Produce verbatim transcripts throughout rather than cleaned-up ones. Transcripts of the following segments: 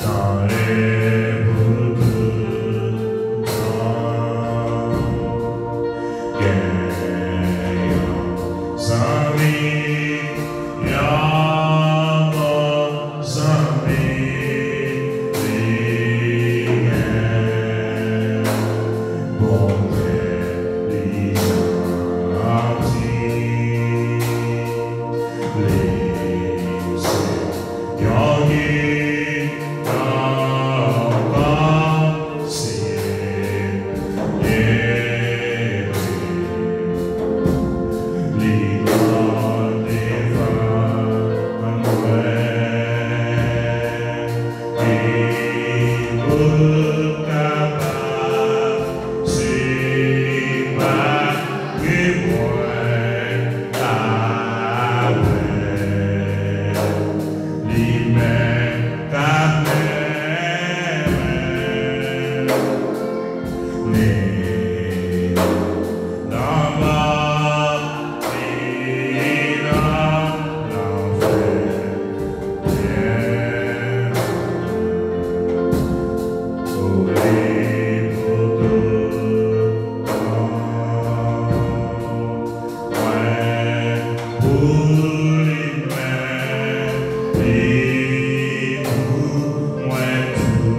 Tan e pou tout tan. Gen yon zanmi, yon bon zanmi li gen. Bondye li janti. Li se yon gid ankò, Senyè. Li devan mwen, li pou kapab separe mwen avè l. Li menm k ap renmen mwen. Ni nan lanmò, ni nan lanfè. Mwen pou li pou tout tan. Mwen pou li, mwen li pou mwen tou.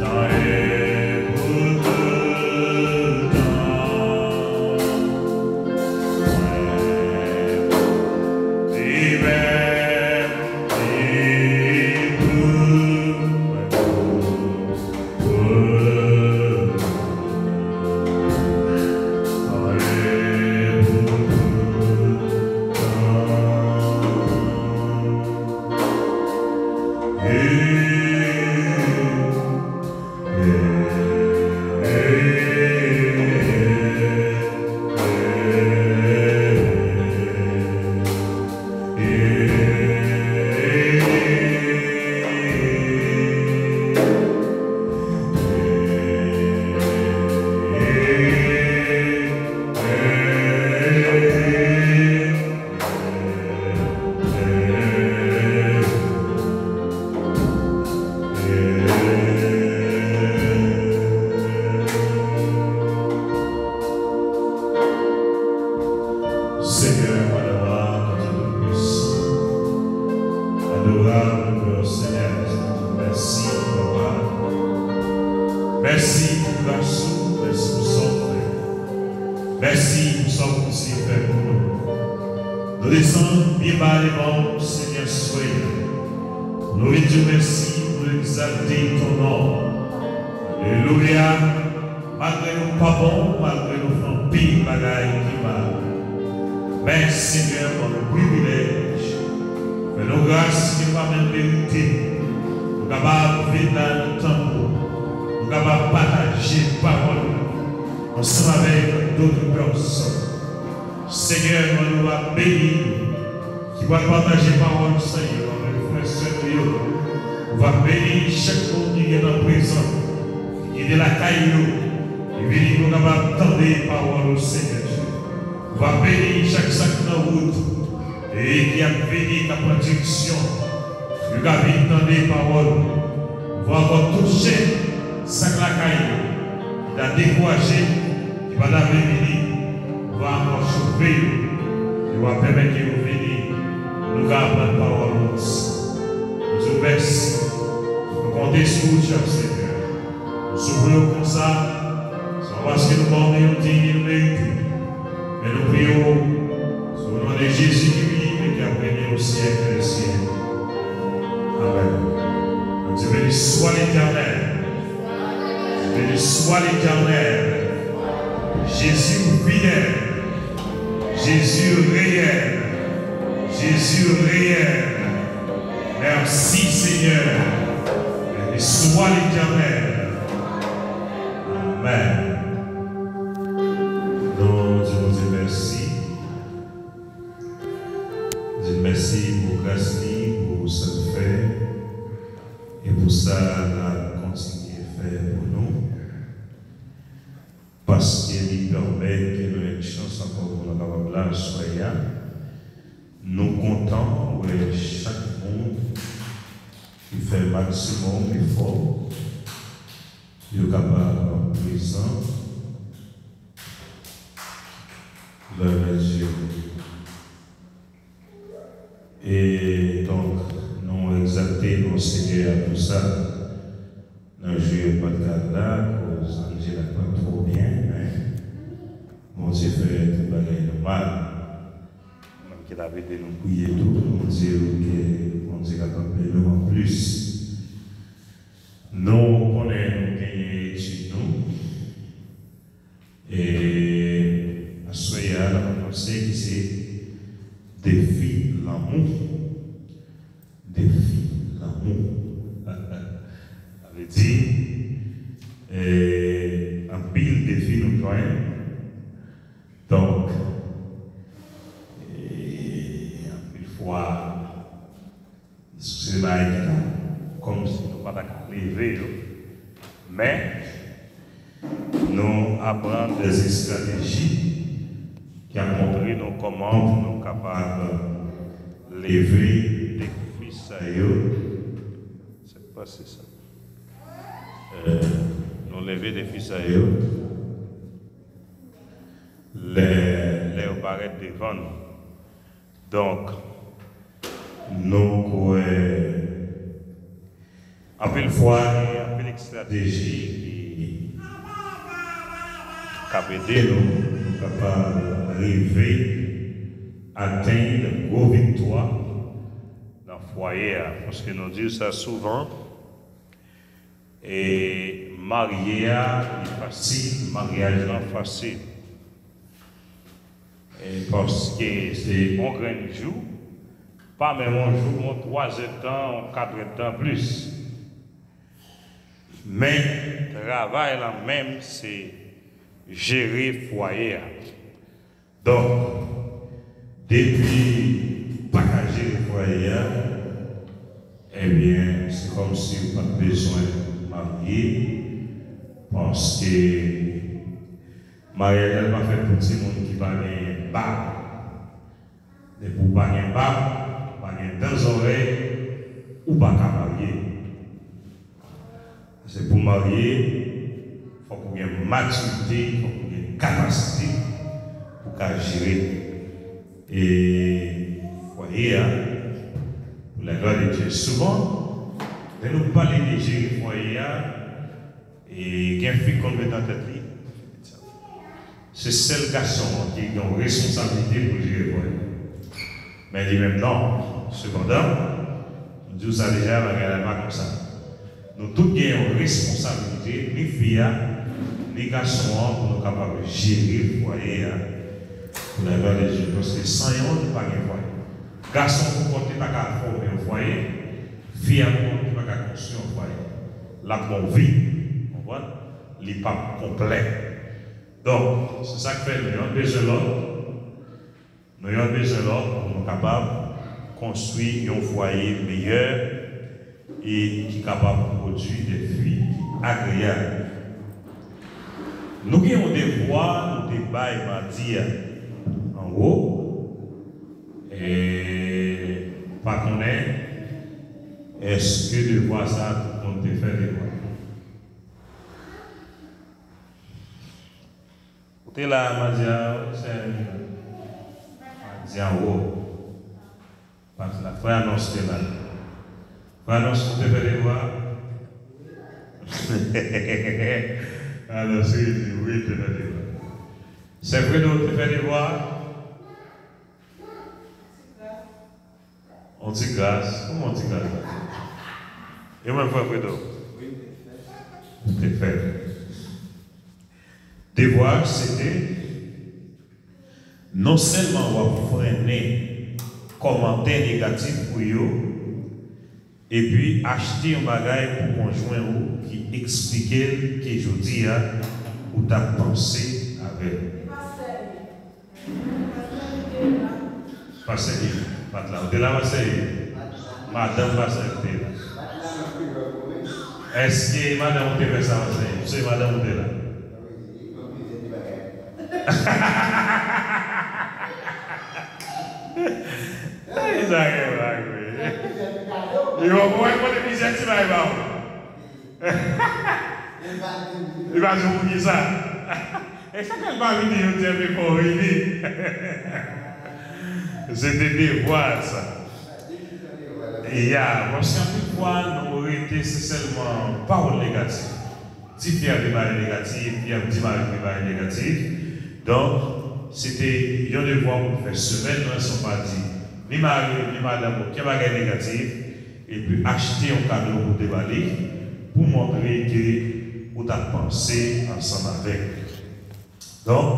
Tan e pou tout tan. Mwen li menm li pou mwen tou. Senyè, adorab, Pè Senyè, mèsi, Papa. Mèsi pou gras ou, mèsi pou sa w fè. Mèsi pou sa w kontinye fè pou nou. Nou desann byen ba devan w, Senyè, soyè. Nou vin di w mèsi, nou egzalte ton non. Alelouya. Malgre nou pa bon, malgre nou fè anpil bagay ki mal, men Senyè ban nou privilèj, fè nou gras ke nou pa menm merite, nou kapab vin la nan tanp ou, nou kapab pataje pawòl ou ansanm avèk dòt pèsòn. Senyè, nou va beni ki pral pataje pawòl sa yo avèk frè sè nou yo. Ou va beni chak moun ki gentan prezan, ki kite lakay yo, ki vini pou kapab tande pawòl ou, Senyè Dye. Ou va beni chak sa k nan wout e ki ap vini, k ap pran direksyon. Yo ka vin tande pawòl ou. Ou va ankò touche sa k lakay yo, ki ta dekouraje, ki pa ta vle vini. Ou va ankò sove yo. E w a pèmèt ke yo vini. Nou ka aprann pawòl ou ansanm. Nou di w mèsi. Nou konte sou ou, chè Senyè. Nou soufri w konsa, se pa paske nou pa w yon diy nou merite. Men nou priye w, se o non de Jezi ki viv e ki ap renye o syèk dè syèk. Amèn. Nou di, béni soit l'Éternel. Béni soit l'Éternel. Jésus fidèle. Jésus réel. Jésus réel. Merci, Seigneur. Béni soit l'Éternel. Amèn. Nou di Bondye mèsi. Di mèsi pou gras li, pou sa l fè, e pou sa l ap kontinye fè pou nou. Paske li pèmèt ke nou jwenn chans ankò pou nou kapab la aswè a. Nou kontan wè chak moun ki fè maksimòm efò pou yo kapab prezan. Glwa a Dye. E donk, nou egzalte non Senyè a pou sa. Nan jou yo pa t ka la, akoz Angela pa twò byen, men Bondye fè tout bagay nòmal. Menm ke l ap ede nou priye tou, Bondye, ke Bondye kapab beni w anplis. Nou konnen nou genyen etid nou. E aswè a, n ap avanse ki se defi lanmou. Defi lanmou. Sa vle di, e, anpil defi nou jwenn. Donk, e, anpil fwa, se bagay ki ta kòmsi nou pa ta ka leve yo. Men, nou aprann de estrateji ki ap montre nou kòman pou nou kapab leve defi sa yo. Sa k pase sa? E, nou leve defi sa yo. Lè, lè yo parèt devan nou. Donk, nou kwè anpil fwa, gen anpil estrateji ki k ap ede nou, nou kapab rive atenn gwo viktwa nan fwaye a. Paske nou di sa souvan, e marye a, li fasil, maryaj lan fasil. E paske se yon grenn jou, pa menm yon jou, yon twa zè tan, yon kat è tan plis. Men, travay lan menm, se jere fwaye a. Donk, depi ou pa ka jere fwaye a, ebyen, se kòmsi ou pa t bezwen marye, paske maryaj la pa fèt pou timoun ki pa genyen bab. Depi ou pa gen bab, ou pa gen dan zòrèy, ou pa ka marye. Paske pou marye, fòk ou gen matirite, fòk ou gen kapasite pou ka jere, e, fwaye a, pou la glwa de Dye. Souvan, lè nou pale de jere fwaye a, e gen fi k konn met nan tèt li, se sèl gason an ki gen yon responsablite pou l jere fwaye. Men li menm non. Sepandan, m di w sa deja, bagay la pa konsa. Nou tout gen yon responsablite, ni fi a, ni gason an, pou nou kapab jere fwaye a. Pou la glwa de Dye, paske san yo, nou pa gen fwaye. Gason pou kont li pa ka fòme yon fwaye, fi a pou kont li pa ka konstwi yon fwaye. L ap gon vi, konprann? Li p ap konplè. Donk, se sa k fè nou yonn bezwen lòt. Nou yonn bezwen lòt pou nou kapab konstwi yon fwaye meyè e ki kapab pwodui de fwi ki agreyab. Nou gen yon devwa nou te bay madi a anwo. E, pa konnen, èske devwa sa a tout moun te fè devwa? Ou te la madi a, wi, sè. Madi a, wo. Pati la, frè Anons te la. Frè Anons, ou te fè devwa? Anons, wi, di wi, te fè devwa. Sè Fredo, ou te fè devwa? On ti gras, kòman on ti gras la? E mwen, frè Fredo? Ou te fè. Devwa se te, non sèlman w ap frennen kòmantè negatif pou yo, epi achte yon bagay pou konjwen ou ki eksplike l ke jodi a ou t ap panse avè l. Pastè Gilles. Pat la, ou te la, Manseye? Madanm Pastè te la. Èske madanm ou te fè sa, Manseye? Se madanm ou te la? Ay, sa gen blag, wi. Yo, mwen konnen plizyè ti bagay ba ou. Li pa di w poukisa. E sa fè l pa vini, yo di, epi fò w vini. Se te devwa l sa. Ya, paske anpil fwa, nou rete, se sèlman pawòl negatif. Tifi ap di bagay negatif, fi ap di mari li bagay negatif. Donk, se te yon devwa pou fè semèn nan, san pa di ni mari, ni madanm, okenn bagay negatif, epi achte yon kado pou te ba li, pou montre ke ou t ap panse ansanm avèk li. Donk,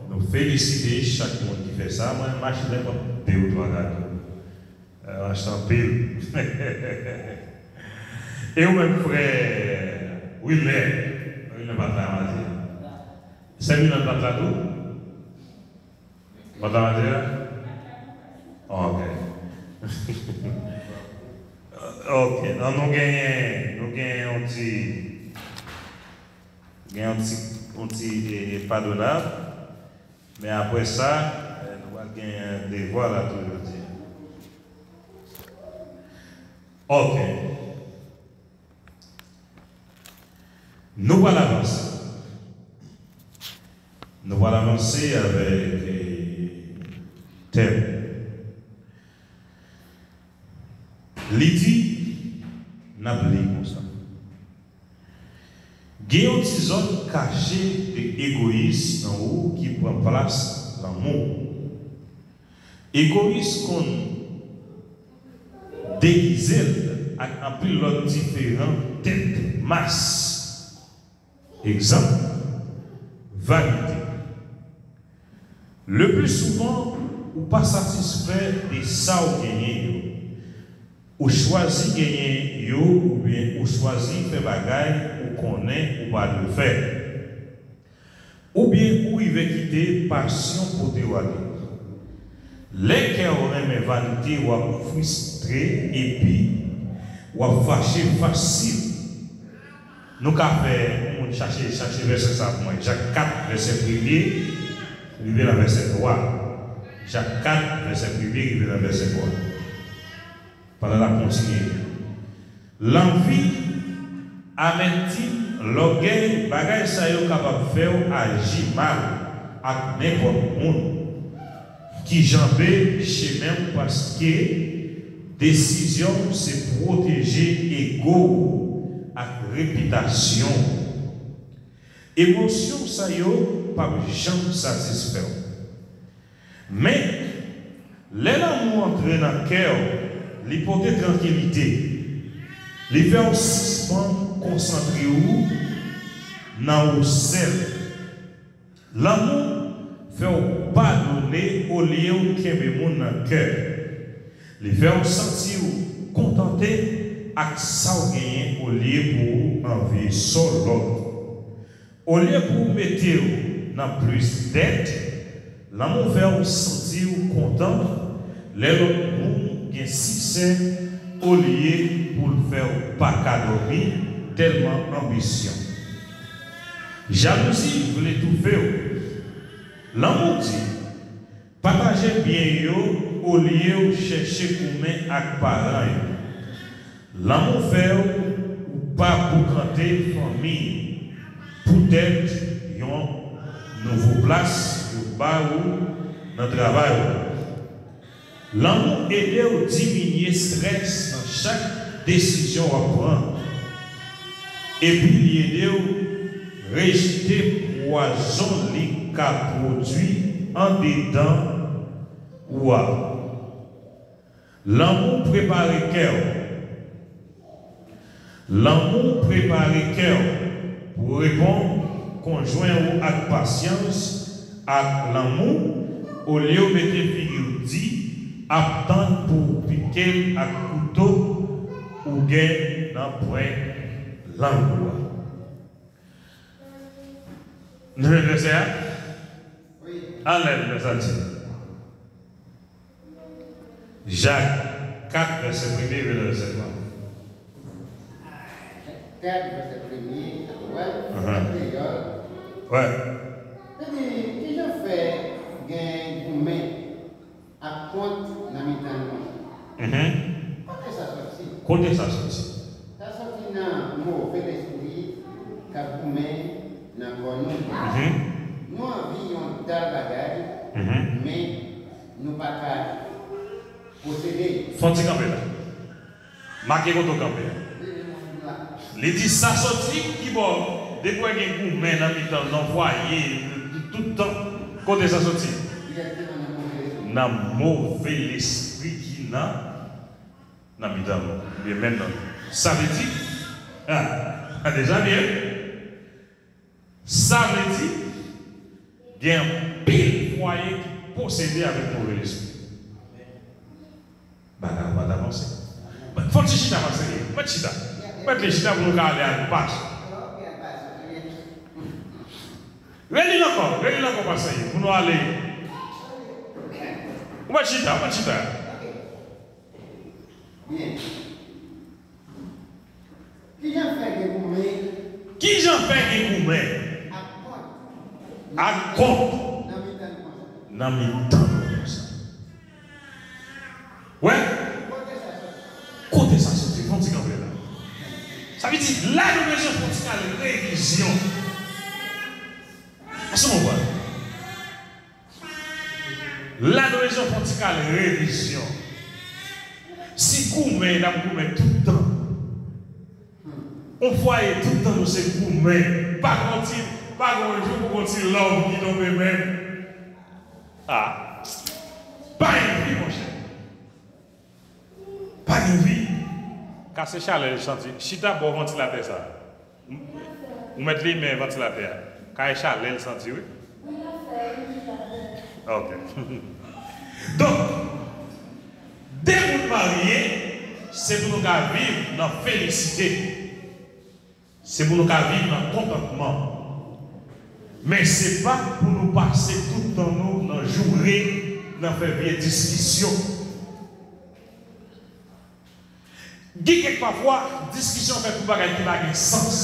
nou felisite chak moun ki fè sa. Mwen, m achte nenpòt de ou twa kado. Euh, m achte anpil. E ou menm, frè Wilner? Wilner pa t la maten. Sè Milan pa t la tou? Pa t la maten? Ok. Ok. Non, nou genyen, nou genyen yon ti, gen yon ti, yon ti, eh, padonab. Men apre sa, eh, nou pral gen devwa la tou jodi a. Ok. Nou pral avanse. Nou pral avanse avèk, eh, tèm. Li di, n ap li konsa. Gen yon ti zòn kache de egoyis nan ou ki pran plas lanmou. Egoyis konn degize l ak anpil lòt diferan tèt mas. Egzanp, vanite. Le pli souvan, ou pa satisfè de sa w genyen yo. Ou chwazi genyen yo oubyen ou chwazi fè bagay ou konnen ou pa dwe fè. Oubyen ou rive kite pasyon pote w ale. Lè kè w renmen vanite, w ap fristre epi w ap fache fasil. Nou ka fè yon moun chache, chache vèsè sa pou mwen. Jak kat, vèsè premye, rive nan vèsè twa. Jak kat, vèsè premye, rive nan vèsè twa. Pandan n ap kontinye. Lanvi, amètim, lògèy, bagay sa yo kapab fè w aji mal ak nenpòt moun ki janbe chemen w paske desizyon w se pwoteje ego w ak repitasyon w. Emosyon sa yo p ap janm satisfè w. Men, lè lanmou antre nan kè w, li pote trankilite. Li fè w sispann konsantre w nan ou sèl. Lanmou fè w padone olye w kenbe moun nan kè. Li fè w santi w kontante ak sa w genyen olye pou w anvi sò lòt. Olye pou w mete w nan plis dèt, lanmou fè w santi w kontan lè lòt moun gen siksè olye pou l fè w pa ka dòmi tèlman anbisyon. Jalouzi vle toufe w. Lanmou di, pataje byen yo olye w chèche goumen ak paran yo. Lanmou fè w pa boukante fanmi poutèt yon nouvo plas yo ba ou nan travay ou. Lanmou ede w diminye estrès nan chak desizyon w ap pran. Epi li ede w rejte pwazon li ka pwodui andedan ou a. Lanmou prepare kè w. Lanmou prepare kè w pou reponn konjwen ou ak pasyans ak lanmou, olye w mete figi w di ap tann pou w pike l ak kouto ou gen nan pwent lang ou a. Nou jwenn vèsè a? Anlè l, lè sa di. Jak kat, vèsè premye, rele l sèlman. Kat, vèsè premye, a wè, kreyòl. Wè. Li di, kijan fè gen goumen ak kont nan mitan nou? Mhm. Kote sa soti? Kote sa soti? Sa soti nan move lespri k ap goumen nan kò nou. Mhm. Nou anvi yon dal bagay, mhm, men nou pa ka posede. Fò n ti kanpe la. Make kote w kanpe a. Li di sa soti ki bò? Depi w gen goumen nan mitan nan fwaye, tout tan, kote sa soti? Nan move lespri ki nan, nan mitan nou. Byen, menm nan. Sa vle di, ah, deja byen. Sa vle di, gen anpil fwaye ki posede avèk move lespri. Bagay ou pa t avanse. Fò n ti chita, pastè. Mèt chita. Mèt li chita pou nou ka ale al paj. Reli l ankò, reli l ankò, pastè, pou nou ale. Ou mèt chita, ou mèt chita. Byen. Kijan fè gen goumen? Kijan fè gen goumen? Ak kont. Ak kont. Nan mitan nou konsa. Nan mitan nou konsa. Wè? Kote sa soti? Kote sa soti? Fò n ti kanpe la. Sa vle di, la nou bezwen fè yon ti kal revizyon. Èske nou konprann? La nou bezwen fè yon ti kal revizyon. Si goumen, n ap goumen tout tan. Yon fwaye tout tan nou se goumen. Pa gen yon ti, pa gen yon jou pou gen yon ti love ki tonbe menm. Ah. Pa gen vi, monchè. Pa gen vi. Kase chalè l santi. Chita bò vantilatè sa. Ou mèt limen vantilatè a. Kay chalè l santi, wi. Ok. Donk, de moun marye, se pou nou ka viv nan felisite. Se pou nou ka viv nan kontantman. Men se pa pou nou pase tout tan nou nan joure, nan fè vye diskisyon. Gen kèk pafwa, diskisyon fèt pou bagay ki pa gen sans,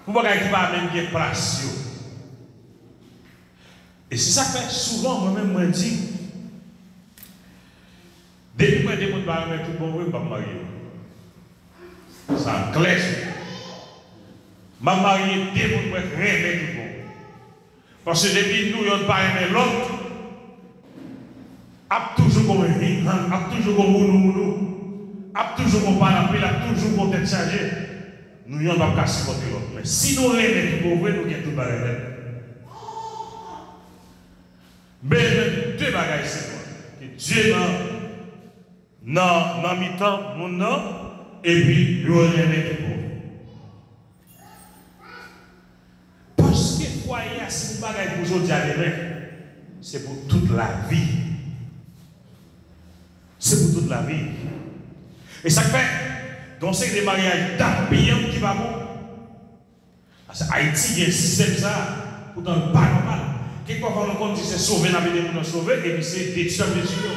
pou bagay ki pa menm gen plas yo. E se sa k fè souvan mwen menm mwen di, depi m wè de moun pa renmen tout bon vre, m p ap marye. Sa klè sou mwen. M ap marye de moun mwen renmen tout bon. Paske depi nou yonn pa renmen lòt, ap toujou gon hang hang, ap toujou gon wounou wounou, ap toujou gon palapil, ap toujou gon tèt chaje. Nou yonn p ap ka sipòte lòt. Men si nou renmen tout bon vre, nou gen tout bagay nèt. Bezwen de bagay sèlman. Ke Dye nan, nan, nan mitan moun nan, epi yo renmen tout bon. Paske fwaye a, se yon bagay pou jodi a, demen. Se pou tout lavi. Se pou tout lavi. E sa k fè, gen yon seri de maryaj dat piyanm ki pa bon. Paske Ayiti gen sistèm sa, poutan l pa nòmal. Kèk pafwa nou konn di se sove n ap ede moun nan sove, epi se detwi n ap detwi yo.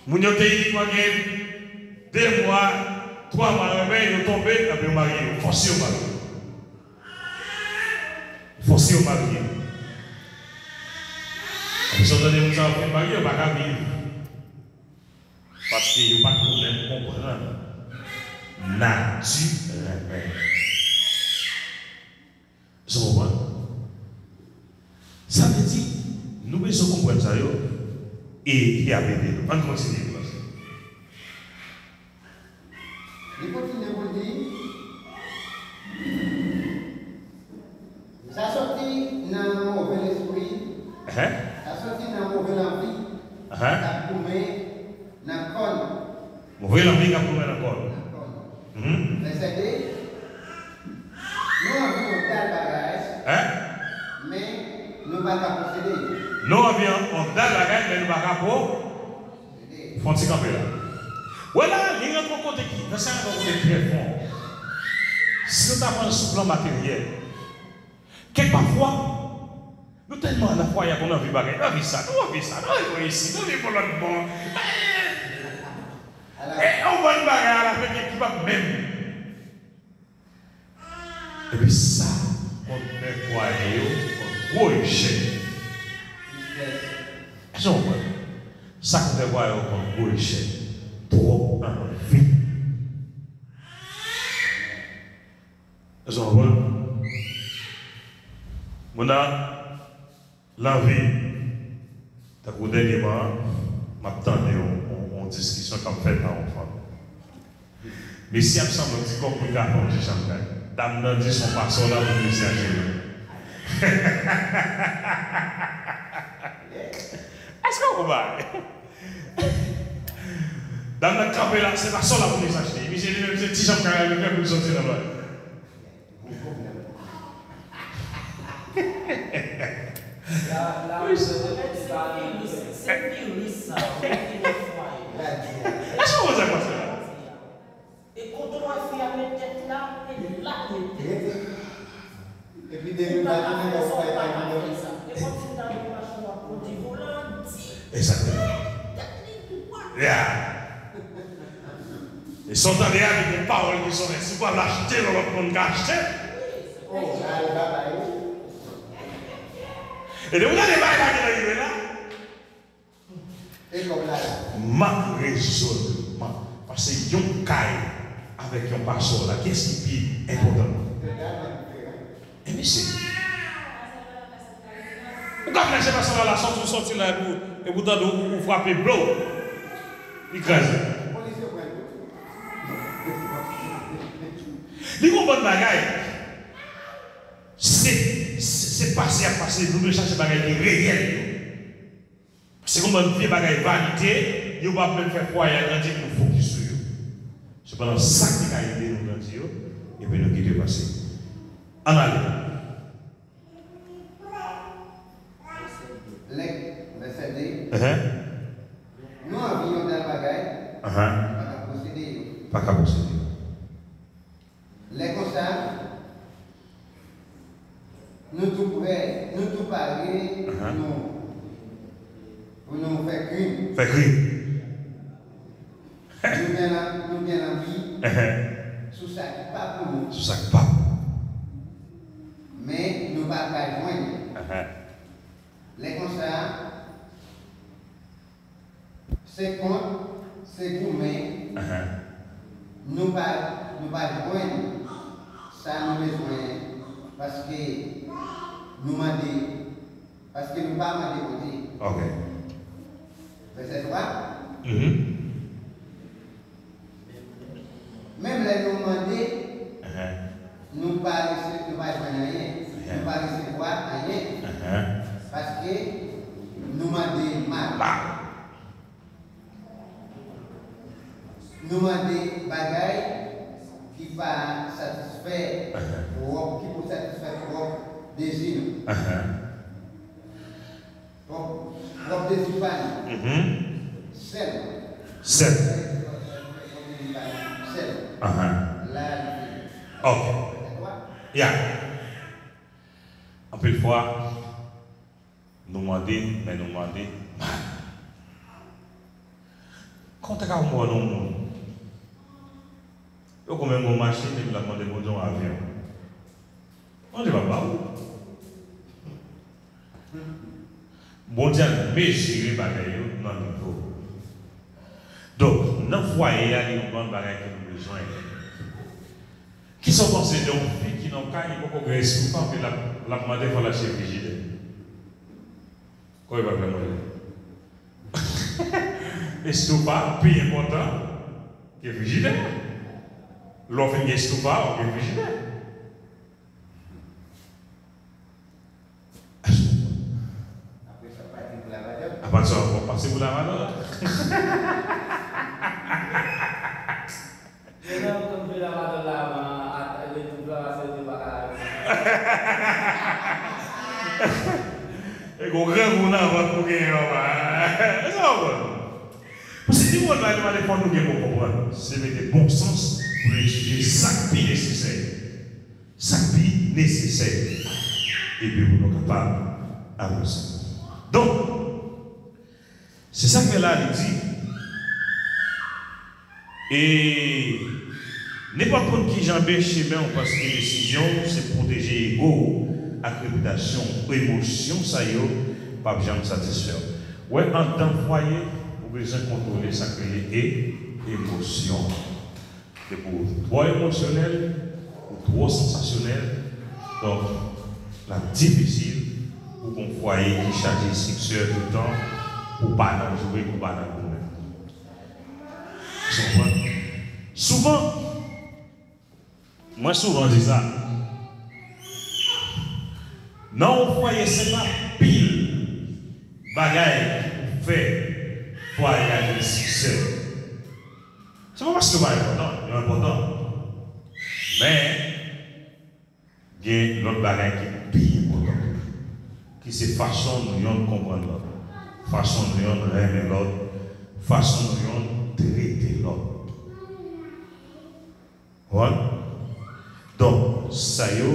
Moun yo te inikman gen de mwa, twa mwa renmen, yo tonbe, epi yo marye yo, fòse yo marye yo. Fòse yo marye yo. Epi sa w tande moun sa yo fin marye, yo pa ka viv. Paske yo pa t ko menm konprann nati renmen. Èske w konprann? Sa vle di, nou bezwen konprann sa yo e ki ap ede nou. Ann kontinye, nou panse. Li kontinye pou l di, sa soti nan move lespri, sa soti nan move lanvi k ap goumen nan kò nou. Move lanvi k ap goumen nan kò nou. Nan kò nou. Mhm. Vèsè de, nou anvi yon dal bagay, men nou pa ka posede. Nou anvi yon, yon dal bagay, men nou pa ka po-, fò n ti kanpe la. Wè la, li rantre yon kote ki, vèsè rantre yon kote trè fon. Si nou ta pran l sou plan materyèl, kèk pafwa, Nou tèlman nan fwaye a, nou anvi bagay, nou anvi sa, nou anvi sa, nou anvi isit, nou anvi pou lòt bò. E yon bann bagay a la fen ki p ap menm. Epi sa konn fè fwaye yo konn gwo echèk. Èske w konprann? Sa konn fè fwaye yo konn gwo echèk. Twòp anvi. Èske w konprann? Moun nan lanvi. Tankou dènyèman an, m ap tande yon, yon, yon diskisyon k ap fèt nan yon fanmi. Mesye ap sanble yon ti kòk pou l ka fè yon ti chanm kay. Dam nan di se yon pasò la pou mesye achte li. Èske w konprann? Dam nan kanpe la, se pasò la pou mesye achte. Mesye li menm se ti chanm kay la li fè pou l soti nan lòt. Èske w konn sa k pase la? E kote w wè fi a met tèt la, e la l met tèt. Epi depi m pa konnen lè w fè kay mwen. E kòmsi m ta wè machin w ap kondui volan di. Egzakteman. Yeah. E sa w tande a, li gen pawòl ki sonnen. Si w pral achte, lòt moun ka achte. Oh, la, li pa bay, wi. E depi w tande bagay la gentan rive la. E kòb la la. M ap rezon, m ap pase yon kay avèk yon pasò la. Kiyès ki pi enpòtan? E misye. Ou ka fè se pasò la, la sòti, ou sòti la, epi ou, epi ou tande ou, ou frape blow. Li kraze. Li gon bann bagay. Se, se, se pase ap pase, nou dwe chache bagay ki reyèl yo. Paske gon bann vye bagay vanite, yo p ap menm fè fwaye a grandi pou fokis sou yo. Sepandan, sa ki ka ede nou grandi yo, epi nou kite yo pase. Ann ale. Lèk, vèsè de. Ehè. Nou anvi yon tèl bagay, Ahan. Nou pa ka posede yo. Pa ka posede yo. Lè konsa, nou tou prè, nou tou pare Ahan. Pou nou, pou nou fè krim. Fè krim. Nou gen la, nou gen lanvi Ahan. Sou sa ki pa pou nou. Sou sa ki pa pou nou. Men nou pa ka jwenn. Ahan. Lè konsa, se kont, se goumen. Ahan. Nou pa, nou pa jwenn sa nou bezwen paske nou mande, paske nou pa mande Bondye. Ok. Vèsè twa. Mhm. Menm lè nou mande, Ahan. Nou pa rese-, nou pa jwenn anyen. Ahan. Nou pa resevwa anyen. Ahan. Paske nou mande mal. Mal. Nou mande bagay ki pa satisfè Ahan. Pwòp, ki pou satisfè pwòp dezi nou. Ahan. Pwòp, pwòp dezi pa nou. Mhm. Sèl. Sèl. Pwòp dezi pa nou. Sèl. Ahan. La, Ok. Ya. Anpil fwa, nou mande, men nou mande mal. Kontak a mò nan moun. Yo konn menm gon machin, epi l ap mande Bondye yon avyon. Bondye pa ba ou. Bondye ap mezire bagay yo nan nivo. Donk, nan fwaye a, gen yon bann bagay ke nou bezwen. Kisa w panse de yon fi ki nan kay, li poko gen estoufa, men l ap, l ap mande fò l achte frijidè? Kòman l pral fè manje? Estoufa pi enpòtan ke frijidè. Lè w fin gen estoufa, w gen frijidè. Apre sa, w pati pou la madanm. Apre sa, w pase pou la madanm. Yo nan konn vle la madanm la, a, a, yo tou pran se yo pa ka. E gon grangou nan vant pou genyen anba. E sa w konn. Paske si w wè bagay nou pa te fò nou gen pou konprann, se mete bon sans pou nou etidye sa k pi nesesè. Sa k pi nesesè. Epi pou nou kapab Amen. Donk, se sa k fè la, li di, e nenpòt moun ki janbe chemen w, paske desizyon w se pwoteje ego w ak repitasyon w, emosyon sa yo p ap janm satisfè w. Wè, anndan fwaye, ou bezwen kontwole sa k rele e, emosyon. Depi w twò emosyonèl, ou twò sansasyonèl, donk, l ap difisil pou gon fwaye ki chaje siksè toutan, pou w pa nan jwe, pou w pa nan goumen. Ou konprann? Souvan, mwen souvan di sa, nan yon fwaye, se pa pil bagay ki pou fè fwaye a gen siksè. Se pa paske yo pa enpòtan, yo enpòtan. Men, gen lòt bagay ki pi enpòtan toujou, ki se fason nou yonn konprann lòt, fason nou yonn renmen lòt, fason nou yonn trete lòt. Konprann? Donk, sa yo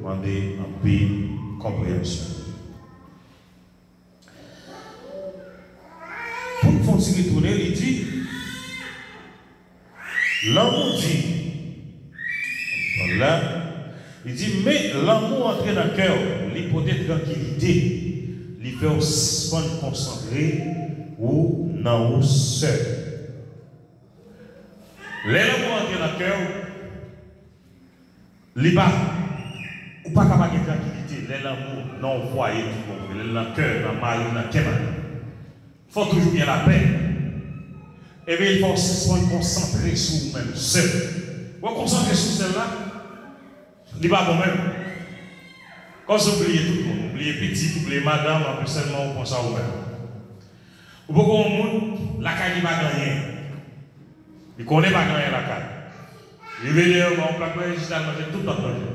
mande anpil konpreyansyon. Pou n fè yon ti retounen, li di, lanmou di, la, li di, men lanmou antre nan kè w, li pote trankilite, li fè w sispann konsantre ou nan ou sèl. Lè lanmou antre nan kè w, li pa, ou pa ka pa gen trankilite lè lanmou nan yon fwaye tout bon vre, lè l nan kè, nan mari, nan kè madanm. Fò w toujou gen lapè. Ebyen, fò w sispann konsantre sou ou menm sèl. Wè, konsantre sou sèl la, li pa bon menm. Kòmsi w bliye tout moun, ou bliye pitit, ou bliye madanm, anpi sèlman ou panse a ou menm. Ou poko wè yon moun lakay li pa gen anyen. Li konnen pa gen anyen lakay. Rive deyò, ba yon plat manje, chita al manje, tout l ap manje.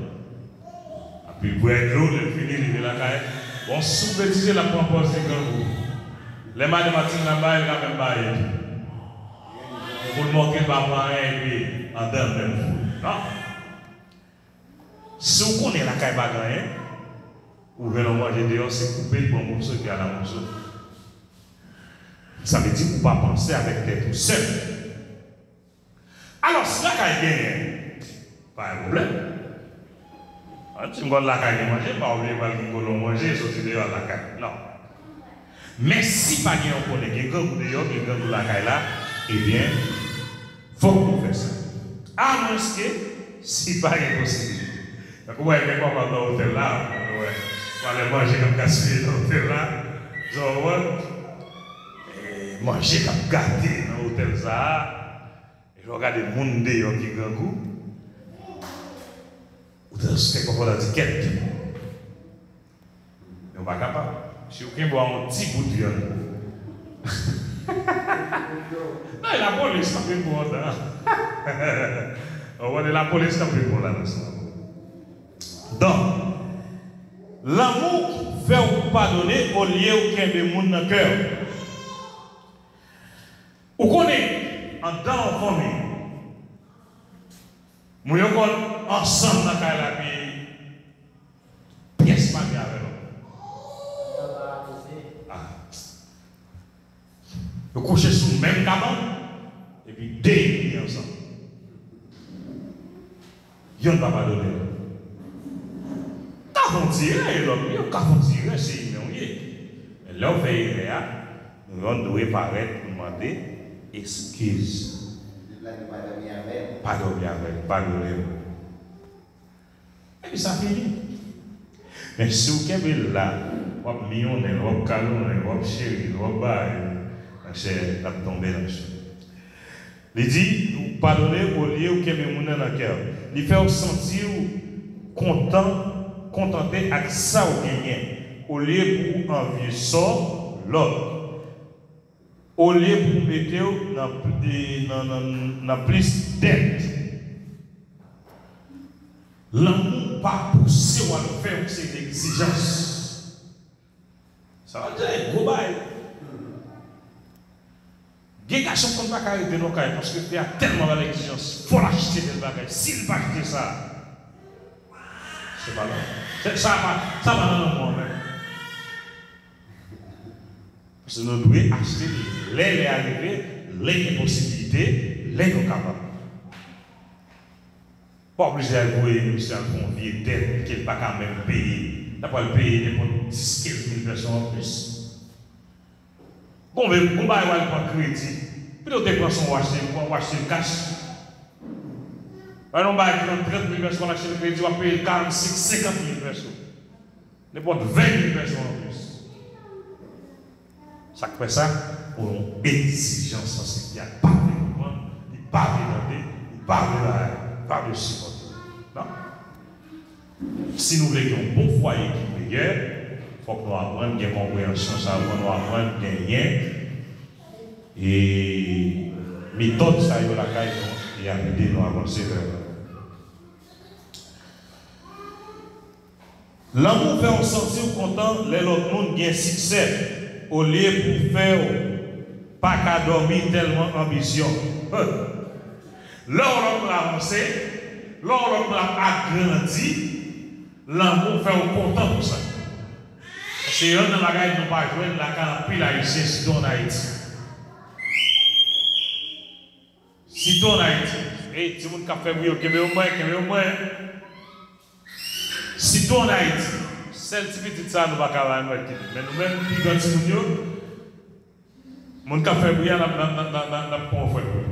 Epi bwè dlo, lè l fini, li vin lakay. Bon, si w betize, l ap pran pòz li grangou. Lè madanm Matilda bay, l ka menm bay li. Pou l montre l pa pran anyen, epi anndan l menm fou. Non. Si w konnen lakay pa gen anyen, ou jwenn yon manje deyò, se koupe l, pran moso, epi al nan moso. Sa vle di ou pa panse avèk tèt ou sèl. Alò, si lakay genyen, pa gen pwoblèm. An, si m konn lakay gen manje, m pa oblije pral gen kolon manje, soti deyò lakay. Non. Men si pa gen yon konnen, gen grangou deyò, gen grangou lakay la, ebyen, fòk nou fè sa. Amwenske si pa gen posibilite. Tankou w wè, gen papa nan otèl la, w wè, w wè manje k ap gaspiye nan otèl la, sa w konprann? E manje k ap gate nan otèl sa a, e lè w gade moun deyò ki grangou, ou ta, kèk papa w ta di, kèt. Men w pa kapab. Si w kenbe w a yon ti bout vyann. Non, e lapolis k ap vin pou w anndan. Ou konprann, e lapolis k ap vin pou w la nan sa. Donk, lanmou fè w padone olye w kenbe moun nan kè w. Ou konnen, anndan yon fanmi, moun yo konn ansanm nan kay la, epi pyès pa gen avè lòt. Ah. Yo kouche sou menm kabann, epi de yo kriye ansanm. Yonn pa padone lòt. Ka fè yon ti erè, e lòt li, ka fè yon ti erè, se imen w ye. Men lè w fè erè a, nou yonn dwe parèt pou n mande eskiz. Pa dòmi avè l, padone l. Epi sa fini. Men si w kenbe l la, w ap miyonnen l, w ap kalonnen l, w ap cheri l, w ap bay l, monchè, l ap tonbe nan sou. Li di, ou padone olye ou kenbe moun nan nan kè w. Li fè w santi w kontan, kontante ak sa w genyen, olye pou w anvye sò lòt. Olye pou w mete w nan, nan, nan, nan plis dèt. Lanmou pa pouse w al fè yon seri de egzijans. Sa va di gwo bagay. Gen gason konn pa ka rete nan kay paske fi a tèlman ba l egzijans, fò l achte tèl bagay. Si l pa achte sa, se pa lanmou. Se, sa pa, sa pa nan lanmou an menm. Nou dwe achte l lè lè a rive, lè gen posibilite, lè nou kapab. Pa oblije al voye misye al fè yon vye dèt ke l pa ka menm peye. L ap pral peye nenpòt dis, kenz mil pèso anplis. Gon vye, gon bagay w al pran kredi. Pito w te pran son w achte, w achte l kach. Wè, yon bagay ki vann trant mil pèso, w al achte l kredi, w ap peye l karannsenk, senkant mil pèso. Nenpòt ven mil pèso anplis. Sa k fè sa? Pou yon egzijans, paske fi a pa vle konprann, li pa vle tande, li pa vle bagay, li pa vle sipòte. Non. Si nou vle gen yon bon fwaye ki meyè, fòk nou aprann gen konpreyansyon sa yo, fòk nou aprann genyen e metòd sa yo lakay nou, e ap ede nou avanse vè. Lanmou fè w santi w kontan lè lòt moun gen siksè, olye pou fè w pa ka dòmi tèlman anbisyon. Lè w lòt la avanse, lè w lòt la ap grandi, lanmou fè w kontan pou sa. Se yonn nan bagay nou pa jwenn lakay anpil Ayisyen, sitou ann Ayiti. Sitou ann Ayiti. Ey, timoun k ap fè bri yo, kenbe yo mwen, kenbe yo mwen. Sitou ann Ayiti, sèl ti pitit sa a nou pa ka ba nou èk kidney. Men nou menm, pi gran timoun yo, moun k ap fè bri a, n ap, n ap, n ap, n ap, n ap, n ap pran ofrann pou yo.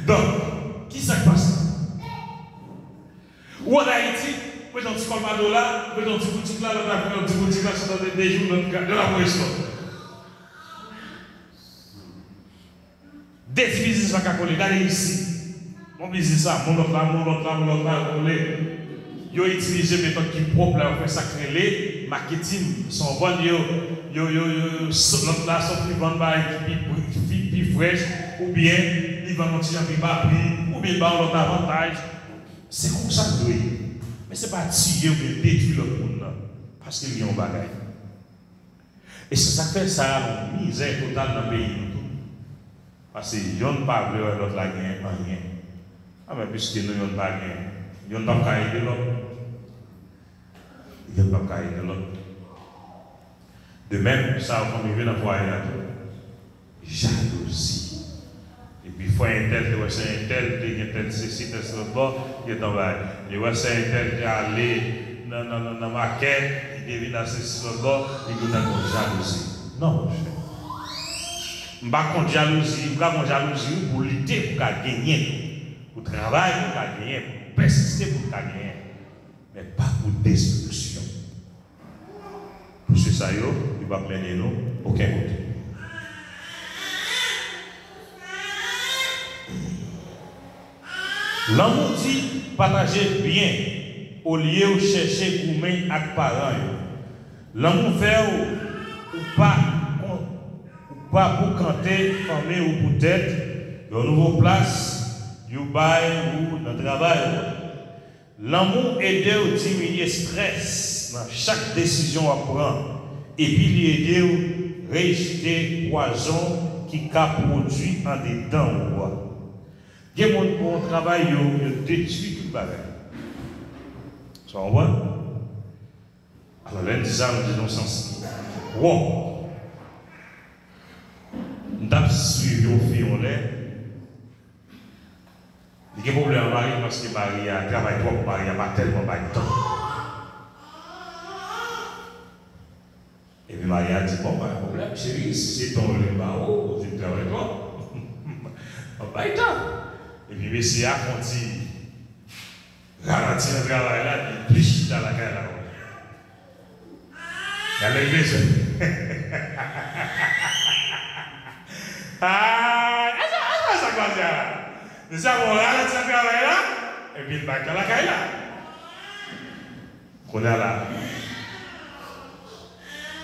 Donk, ki sa k pase? Ou ann Ayiti, ou mete yon ti kòlbado la, ou mete yon ti boutik la, lòt la, yon ti boutik la, sa de, de jou, lòt ka, lòt la, pou espò. De ti biznis pa ka kole. Gade isi. Bon biznis la, bon lòt la, bon lòt la, bon lòt la, kole. Yo itilize metòd ki pwòp la, yo fè sa k rele maketin. Se yon vann yo, yo, yo, yo, yo, so-, lòt la sòti vann bagay ki pi, pi, pi, pi frèch, oubyen li vann yon ti jan pi ba pri, oubyen ba yon lòt avantaj. Se konsa l dwe ye. Men se pa tiye oubyen detwi lòt moun nan, paske l gen yon bagay. E se sa k fè sa yon mizè total nan peyi nou tou. Paske yonn pa vle wè lòt la gen anyen. A, men piske nou yonn pa gen, yonn p ap ka ede lòt. Yonn p ap ka ede lòt. De menm, sa yo konn rive nan fwaye a tou. Jalouzi. Epi frè entèl te wè sè entèl te gen tèl sesi, tèl se lòt bò, li gentan bay. Li wè sè entèl te ale nan, nan, nan, nan makèt, li te vin al sesi lòt bò, li gentan gon jalouzi. Non, monchè. M pa kont jalouzi, ou ka gon jalouzi wi, pou lite pou ka genyen tou. Pou travay pou ka genyen, pou pèsiste pou ka genyen. Men pa pou destriksyon. Pwosè sa yo, yo p ap mennen nou okenn kote. Lanmou di pataje byen olye w chèche goumen ak paran yo. Lanmou fè w ou pa kon-, ou pa boukante fanmi w poutèt yon nouvo plas yo bay ou nan travay ou. Lanmou ede w diminye estrès nan chak desizyon w ap pran, epi li ede w rejte pwazon ki ka pwodui andedan ou a. Gen moun pou yon travay, yo, yo detwi tout bagay. Sa w konprann? Alò, lè n di sa, nou di nan sans ki wòk. M t ap swiv yon fi yon lè. Li gen pwoblèm ak mari l paske mari a travay twòp, mari a pa tèlman bay tan. Epi mari a di, "Bon, pa gen pwoblèm, cheri, si se tan w vle m ba ou, ou fin travay twòp, m ap bay tan." Epi mesye a fè yon ti ralanti nan travay la, epi li chita lakay la. Gade l bezwen. Ah, gade sa, gade sa k pase a la. Mesye a fè yon ralanti nan travay la, epi l bay tan lakay la. Kounye a la,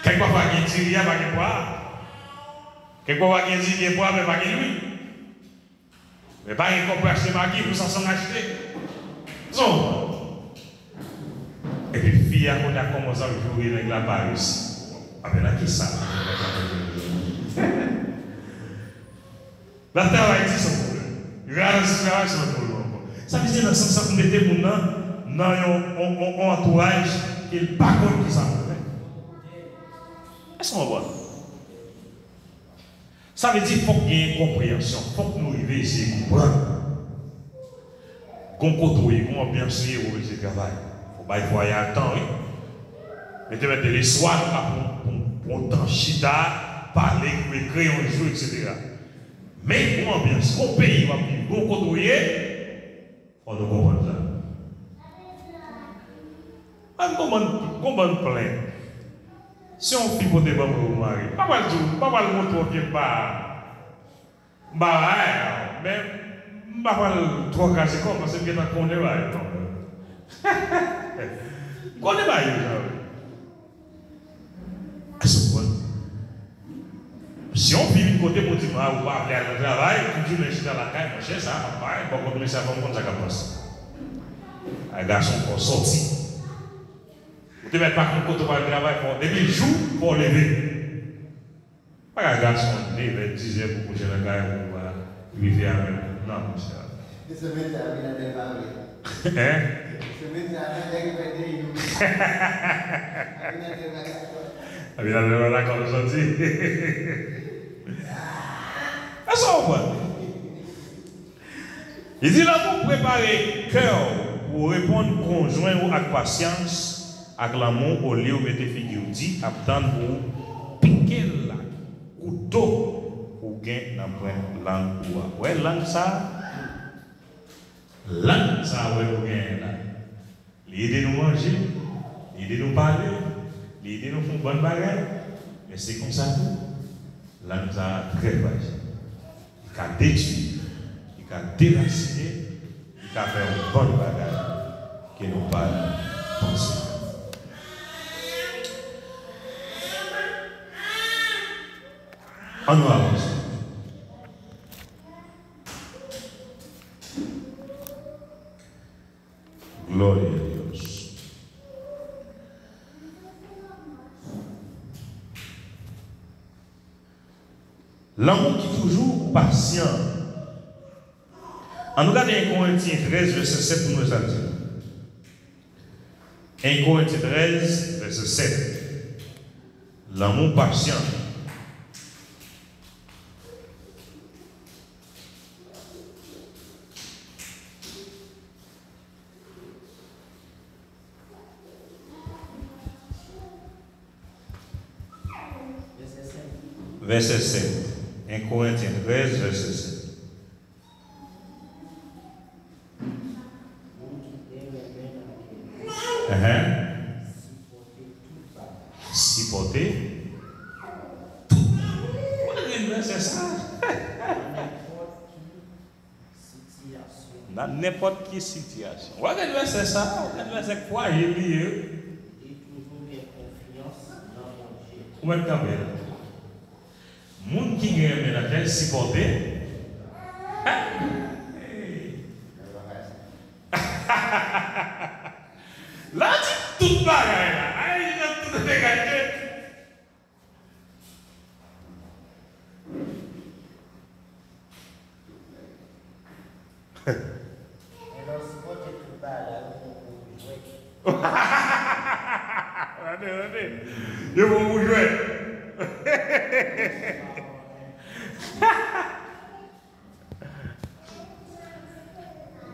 kèk pafwa gen diri a, pa gen pwa. Kèk pafwa gen diri, gen pwa, men pa gen lwil. Men pa gen kòb pou achte magi, pou sa san achte. Zon. Epi fi a kounye a kòmanse ap joure nèg la pa resi. Apre nan kisa? L ap travay di se yon pwoblèm. Li ralanti travay se yon pwoblèm ankò. Sa vle di nan sans sa pou mete moun nan, nan yon, yon, yon, yon antouraj ke l pa konn kisa pou l fè. Èske w konprann? Sa vle di, fòk genyen konpreyansyon, fòk nou rive eseye konprann. Gon kote w ye, gon anbyans ou ye, ou mete travay. Fò bay fwaye a tan, wi. Mete mete leswa nou ka pran, pran, pran tan chita, pale, kreye, kreye yon jou, etsetera. Men gon anbyans, gon peyi w ap viv, gon kote w ye, fò nou konprann sa. An gon bann, gon bann plent. Si yon fi pote ban mwen pou mari, m pa pral di w, m pa pral montre w ke m pa, m pa rayi, men m pa pral twò kraze kò m, paske m gentan konnen bagay yo kanmenm. M konnen bagay yo sa wi. Èske w konprann? Si yon fi vin kote m, ou di m, a, ou pa vle al nan travay, tout jounen chita lakay, monchè, sa ap bay, bò kot mesye a, fò m konn sa k ap pase. A, gason, fò w sòti. Ou te mèt pa konn kote w pral travay, fò, depi jou, fò w leve. Pa ka gason leve vè dizè pou kouche nan kay ou, a, rive a menm. Non, monchè. E se metye Abinader pa vle. Hein? Se metye Abinader ki fè deyò. Abinader pa dakò. Abinader pa dakò, nou sòti. Èske w konprann? Li di, lanmou prepare kè w pou w reponn konjwen ou ak pasyans, ak lanmou, olye w mete figi w di, ap tann pou w pike l ak kouto ou gen nan pwen lang ou a. Wè lang sa a? Lang sa a wè nou genyen la. Li ede nou manje, li ede nou pale, li ede nou fè yon bann bagay. Men se konsa tou, lang sa a trè frajil. Li ka detwi, li ka derasinen, li ka fè yon bann bagay ke nou pa panse. Ann nou avanse. Gloria a Dios. Lanmou ki toujou pasyan. Ann nou gade en Korentyen trèz, vèsè sèt pou nou wè sa l di. En Korentyen trèz, vèsè sèt. Lanmou pasyan. Vèsè sèt. En Korentyen trèz, vèsè sèt. Moun ki byen renmen nan kè yo. Enhen. Sipòte tout bagay. Sipòte tout bagay. Ou pa gen vèsè sa? Nan nenpòt ki sitiyasyon. Nan nenpòt ki sitiyasyon. Ou pa gen vèsè sa? Ou gen vèsè k frajil li ye. Li toujou gen konfyans nan Bondye. Ou mèt kanpe la. Moun ki gen renmen nan kè l sipòte. Lè w di tout bagay la, ay, li nan tout degaj. Men lè w sipòte tout bagay la, ou pran pou jwèt. Tande, tande. Yo pran pou jwèt.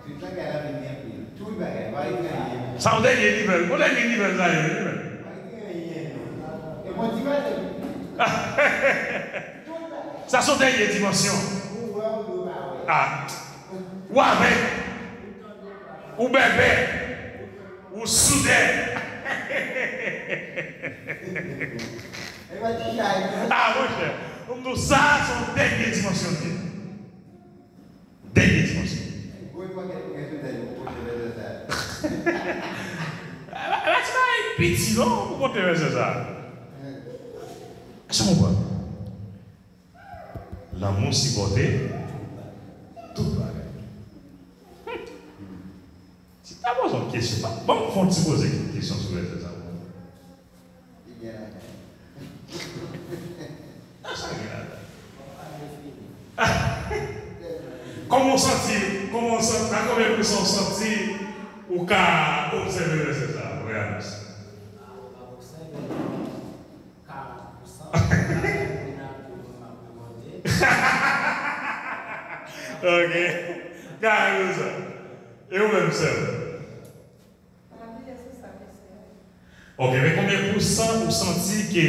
Tout bagay la vin gen pri. Tout bagay, pa rete anyen. Sa yon dènye nivèl. Yon dènye nivèl sa ye, wi, men. Pa rete anyen, non. E bon, ti bagay. Sa se yon dènye dimansyon. Ou wè, ou pa wè. Ah. Ou avèg. Ou bèbè. Ou soudè. E pa ti chay, non. Ah, monchè. Pou m di w, sa se yon dènye dimansyon li ye. Dènye dimansyon. Gwo pakèt moun gen sou tèt yo pou pote vèsè sa. Bagay piti non pou pote vèsè sa. Èske w konprann? Lanmou sipòte tout bagay. Si ta poze yon kesyon, ban m fè yon ti poze kesyon sou vèsè sa. Li gen ladan. Nan sa gen ladan? Kòman w santi, kòman w santi, a konbyen pousan w santi ou ka obsève vèsè sa a, vrè Anos? Ok. Gade sa. E ou menm, sè m? Ok, men konbyen pousan ou santi ke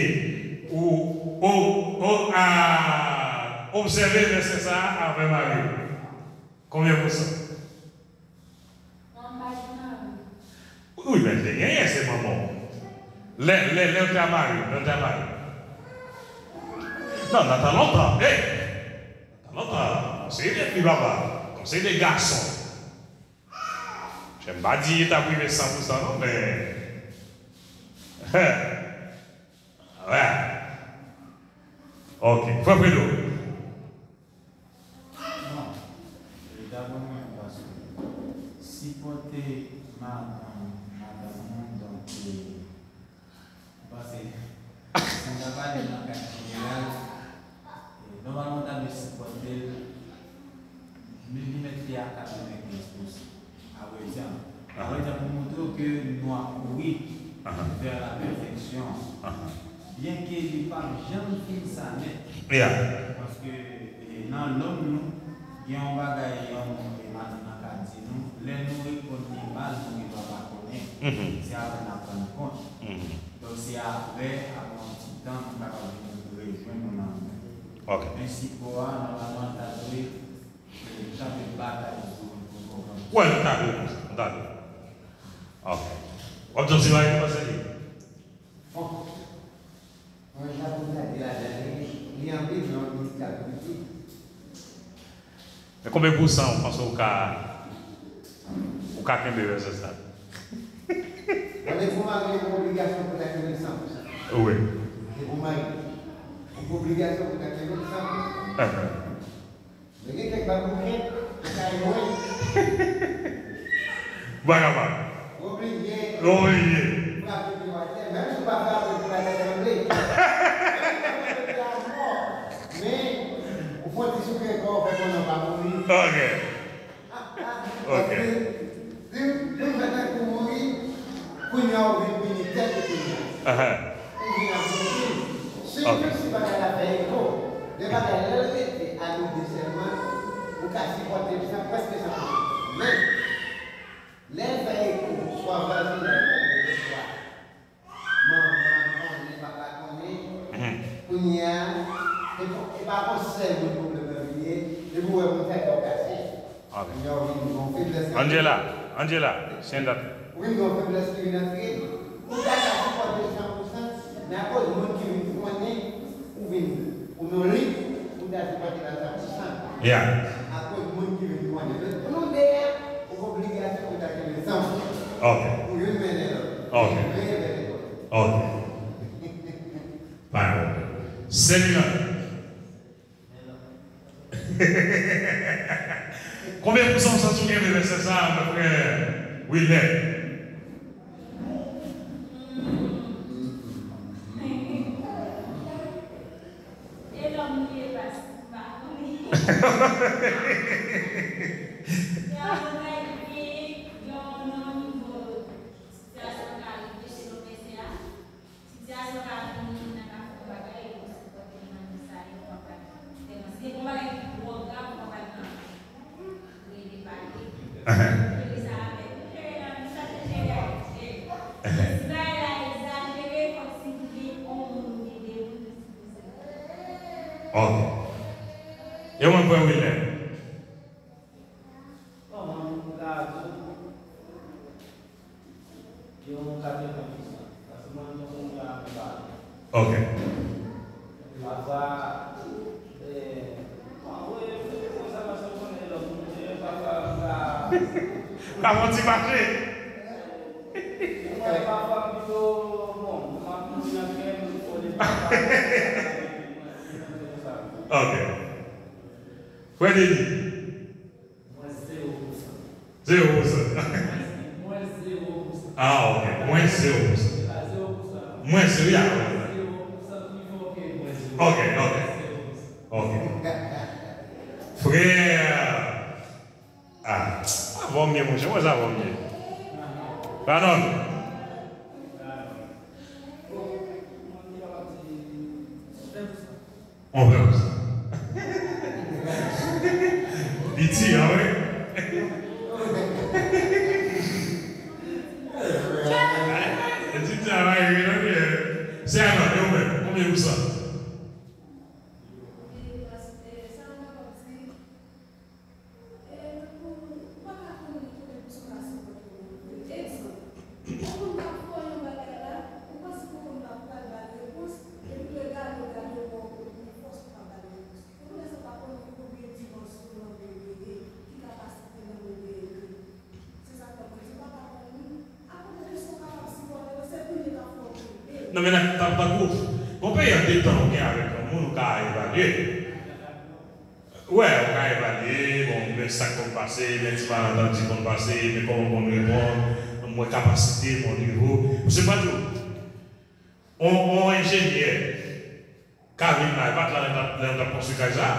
ou, ou, ou a obsève vèsè sa a avè mari w? Konbyen pousan? Wi, men te genyen, se manman w. Lè, lè, lè w te a mari w, lè w te a mari w. Non, nan tan lontan, hey! Nan tan lontan, konseye de fi, papa, konseye de gason. Chè, m pa di li t ap rive san pousan non, men. Alright. Ok. Frè Fredo. Non. E dabò mwen, paske sipòte madanm, madanm ou, donk, e, m panse, si n ta pale nan kad jeneral, e, nòmalman, w ta dwe sipòte l milimèt li a katrevenkenz pousan. Avrèdi, avrèdi, pou montre w ke nou ap kouri vè la pèfeksyon. Byenke li p ap janm fin sa nèt. Paske, e, nan lòm nou, gen yon bagay yon, e, madanm nan ka di nou, lè nou reponn li mal, nou gen dwa pa konnen. Se apre n ap rann kont. Donk, se apre, apre yon ti tan, nou kapab vin rejwenn nou nan men. Men sipò a, nòmalman, l ta dwe Wè, nou ta dwe konsa, nou ta dwe. Ok. W ap di yon ti bagay, nou panse li? Bon. Mwen, jan pou m gade ladan li, li anpil, men yon ti ka piti. Men konbyen pousan ou panse ou ka, ou ka kenbe vèsè sa? Bon, depi w marye, ou gen obligasyon pou ta kenbe l san pousan. Wi. Depi w marye, ou gen obligasyon pou ta kenbe l san pousan. Men gen kèk babouken, ou ka jwe. Ou pa kapab. Ou oblije. Ou oblije. Frape pye w atè, menm si w pa frape pou l atè tranble. Menm si w pa frape pye a mò, men ou fè yon ti souke kò w, fè konnen w pa mouri. Ok. Ok. Paske, li, li fè tankou mouri, kounye a ou vin pini tèt ou kounye a. Ou vin ap mouri. Sitou si bagay la fè eko. Lè bagay la rete a nou de sèlman, ou ka sipòte l san, prèske san pwoblèm. Men, lè l fè eko, swa vwazinaj la, swa manman konnen, papa konnen, kounye a, e pa, e pa konsèy moun pwoblèm nan vin ye, depi w wè moun sa, kè w kase. Kounye a, ou vin gen yon feblès. Angela, Angela, stand up. Ou vin gen yon feblès ki vin antre, ou ta ka sipòte l san pousan, men akoz moun ki vin konnen, ou vin, ou non lit, ou ta sipòte l a san pousan. Yeah. Akoz moun ki vin konnen. Donk, pou nou de a, ou gen obligasyon pou ta kenbe l san pousan. Ok. Pou youn mennen lòt. Ok. Veye vè lekòl. Ok. Pa yon pwoblèm. Seminan. Konbyen pousan w santi w kenbe vèsè sa a, mon frè Wilner? E lòm li ye, pas, m pa konnen. E avantaj li genyen, yon, yon nivo sitiyasyon ka rive selon vèsè a. Sitiyasyon ka vini, moun nan ka fè yon bagay, e yo sipòte l nan sa, e yo pa pral fè yon, si se yon bagay ki twò grav, yo pa pral nan rele pale. Jere sa avèk, jere nan, sa se jere avèk jere. Si bagay la egzajere, fòk si gen yon moun oubyen de moun ki sipoze. Ok. E mwen, frè Wilner? Bon, mwen, m ka di w, yon katreven pousan. Paske mwen, mwen, mwen, mwen, mwen, mwen, Ok. Pafwa, eh, bon, wi, se konsa paske w konnen lòt moun, eh, pafwa, m ka Ka fè yon ti mache. Mwen, pafwa, m pito, bon, m ap mouri nan kè m, fò li pa Ok. Frè Deni. Mwen zewo pousan. Zewo pousan. Mwen zewo pousan. Ah, ok. Mwen zewo pousan. Se pa zewo pousan. Mwen zewo, ya. Zewo pousan pi fò ke mwen zewo. Ok, ok. Zewo pousan. Ok. Frè. Ah, sa va mye, monchè. Mwen, sa va mye. Pardon. Mwen, mwen, mwen, mwen, mwen, mwen, On fè konsa. Li Ti a, wi. Ti travay, wi, non, wi. Se a, non, e ou menm, konbyen pousan? Non, men nan, tan, tankou, gon peyi an detan ou gen avèk yon moun, ou ka evalye. Wè, ou ka evalye, bon, men sa k konn pase, men ti malantandi konn pase, men kòman w konn reponn, mwen kapasite, mwen nivo. Paske m pa di w, on, on enjenyè ka vin la, li pa t la lè n t ap, lè n t ap konstwi kay sa a.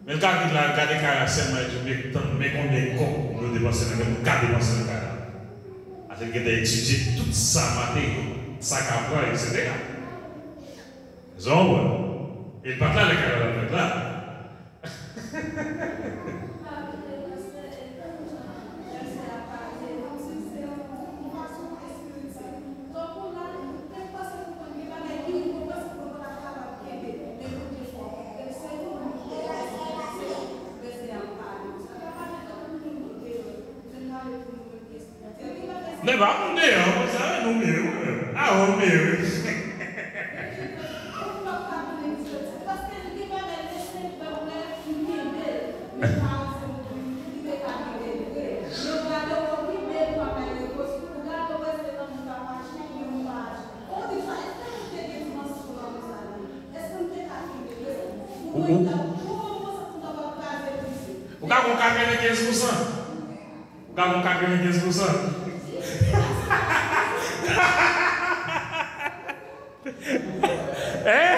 Men l ka vin la, l gade kay la sèlman, li di w, men, men konbyen kòb nou depanse nan kay, nou ka depanse nan kay la. Paske l gentan etidye tout sa, materyo, sa k ap pran, etsetera. Zon, wè. E l pa t la lè kay la t ap fèt la. Nèg pa moun deyò, konsa, nou mye, wi. A, ou mye, wi. Ou, ou, ou ka gon katrevenkenz pousan. Ou ka gon katrevenkenz pousan. Hein?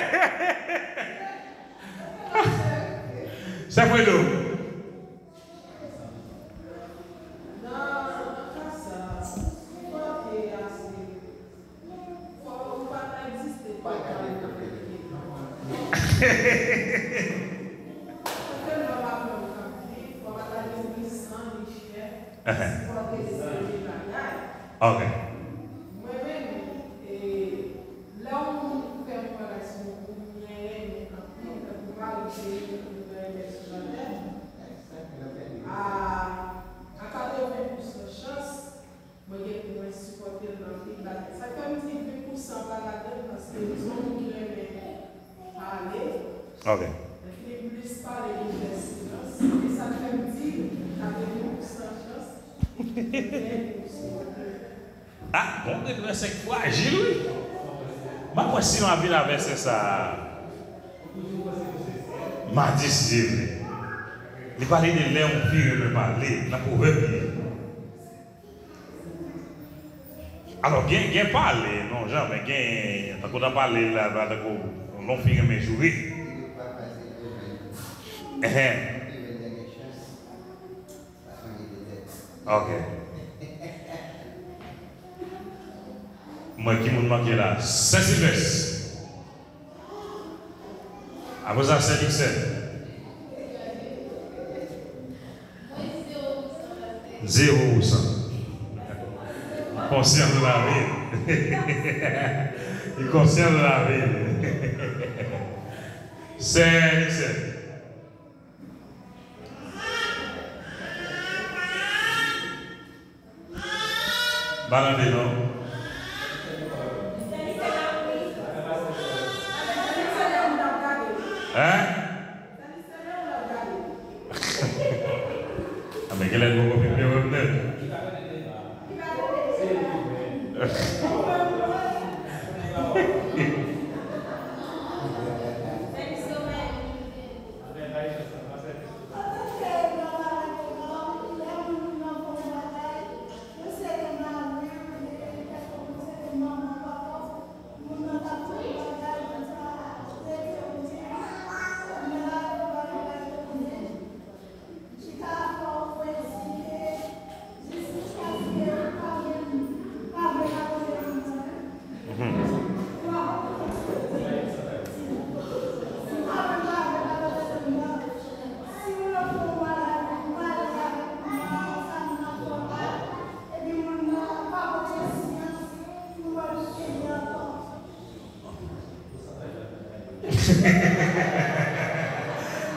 Sè Fredo. Nan, nan ka sa a, sipòte a se, fò ou pa ta egziste pou ou pa egziste. Sètènman, pa konn k ap viv, fò pa ta gen ni san, ni chè, sipòte se premye bagay. Ok. Mwen menm, e, lè yon moun fè yon bagay sou mwen, mwen renmen anpil, tankou mari m, cheri m, mwen renmen sou latè. A, a katreven pousan chans, mwen gen pou mwen sipòte l nan anpil bagay. Sa k fè m di ven pousan pa ladan l, paske m se yon moun ki renmen pale. Ok. Li plis pale, li fè silans. E sa k fè m di katreven pousan chans, mwen gen pou sipòte l. Ah, bon, gen vèsè k frajil, wi. M ap wè si m ap vin avè vèsè sa a. Madi, si Dye vle. Li pale de lè yon fi renmen pale, nan Pwovèb li ye. Alò, gen, gen pale, non, jan, men gen, tankou nan pale la, la, tankou, yon fi renmen joure. Enhen. Ok. Mwen ki moun manke la? Sè Silvès. Apre sa, Sè Diksèn. Zewo pousan. Konsyan nou lave. Li konsyan nou lave. Sè Diksèn. Balande non. Hein? A, men genlè nou poko fin byen wè m nèt.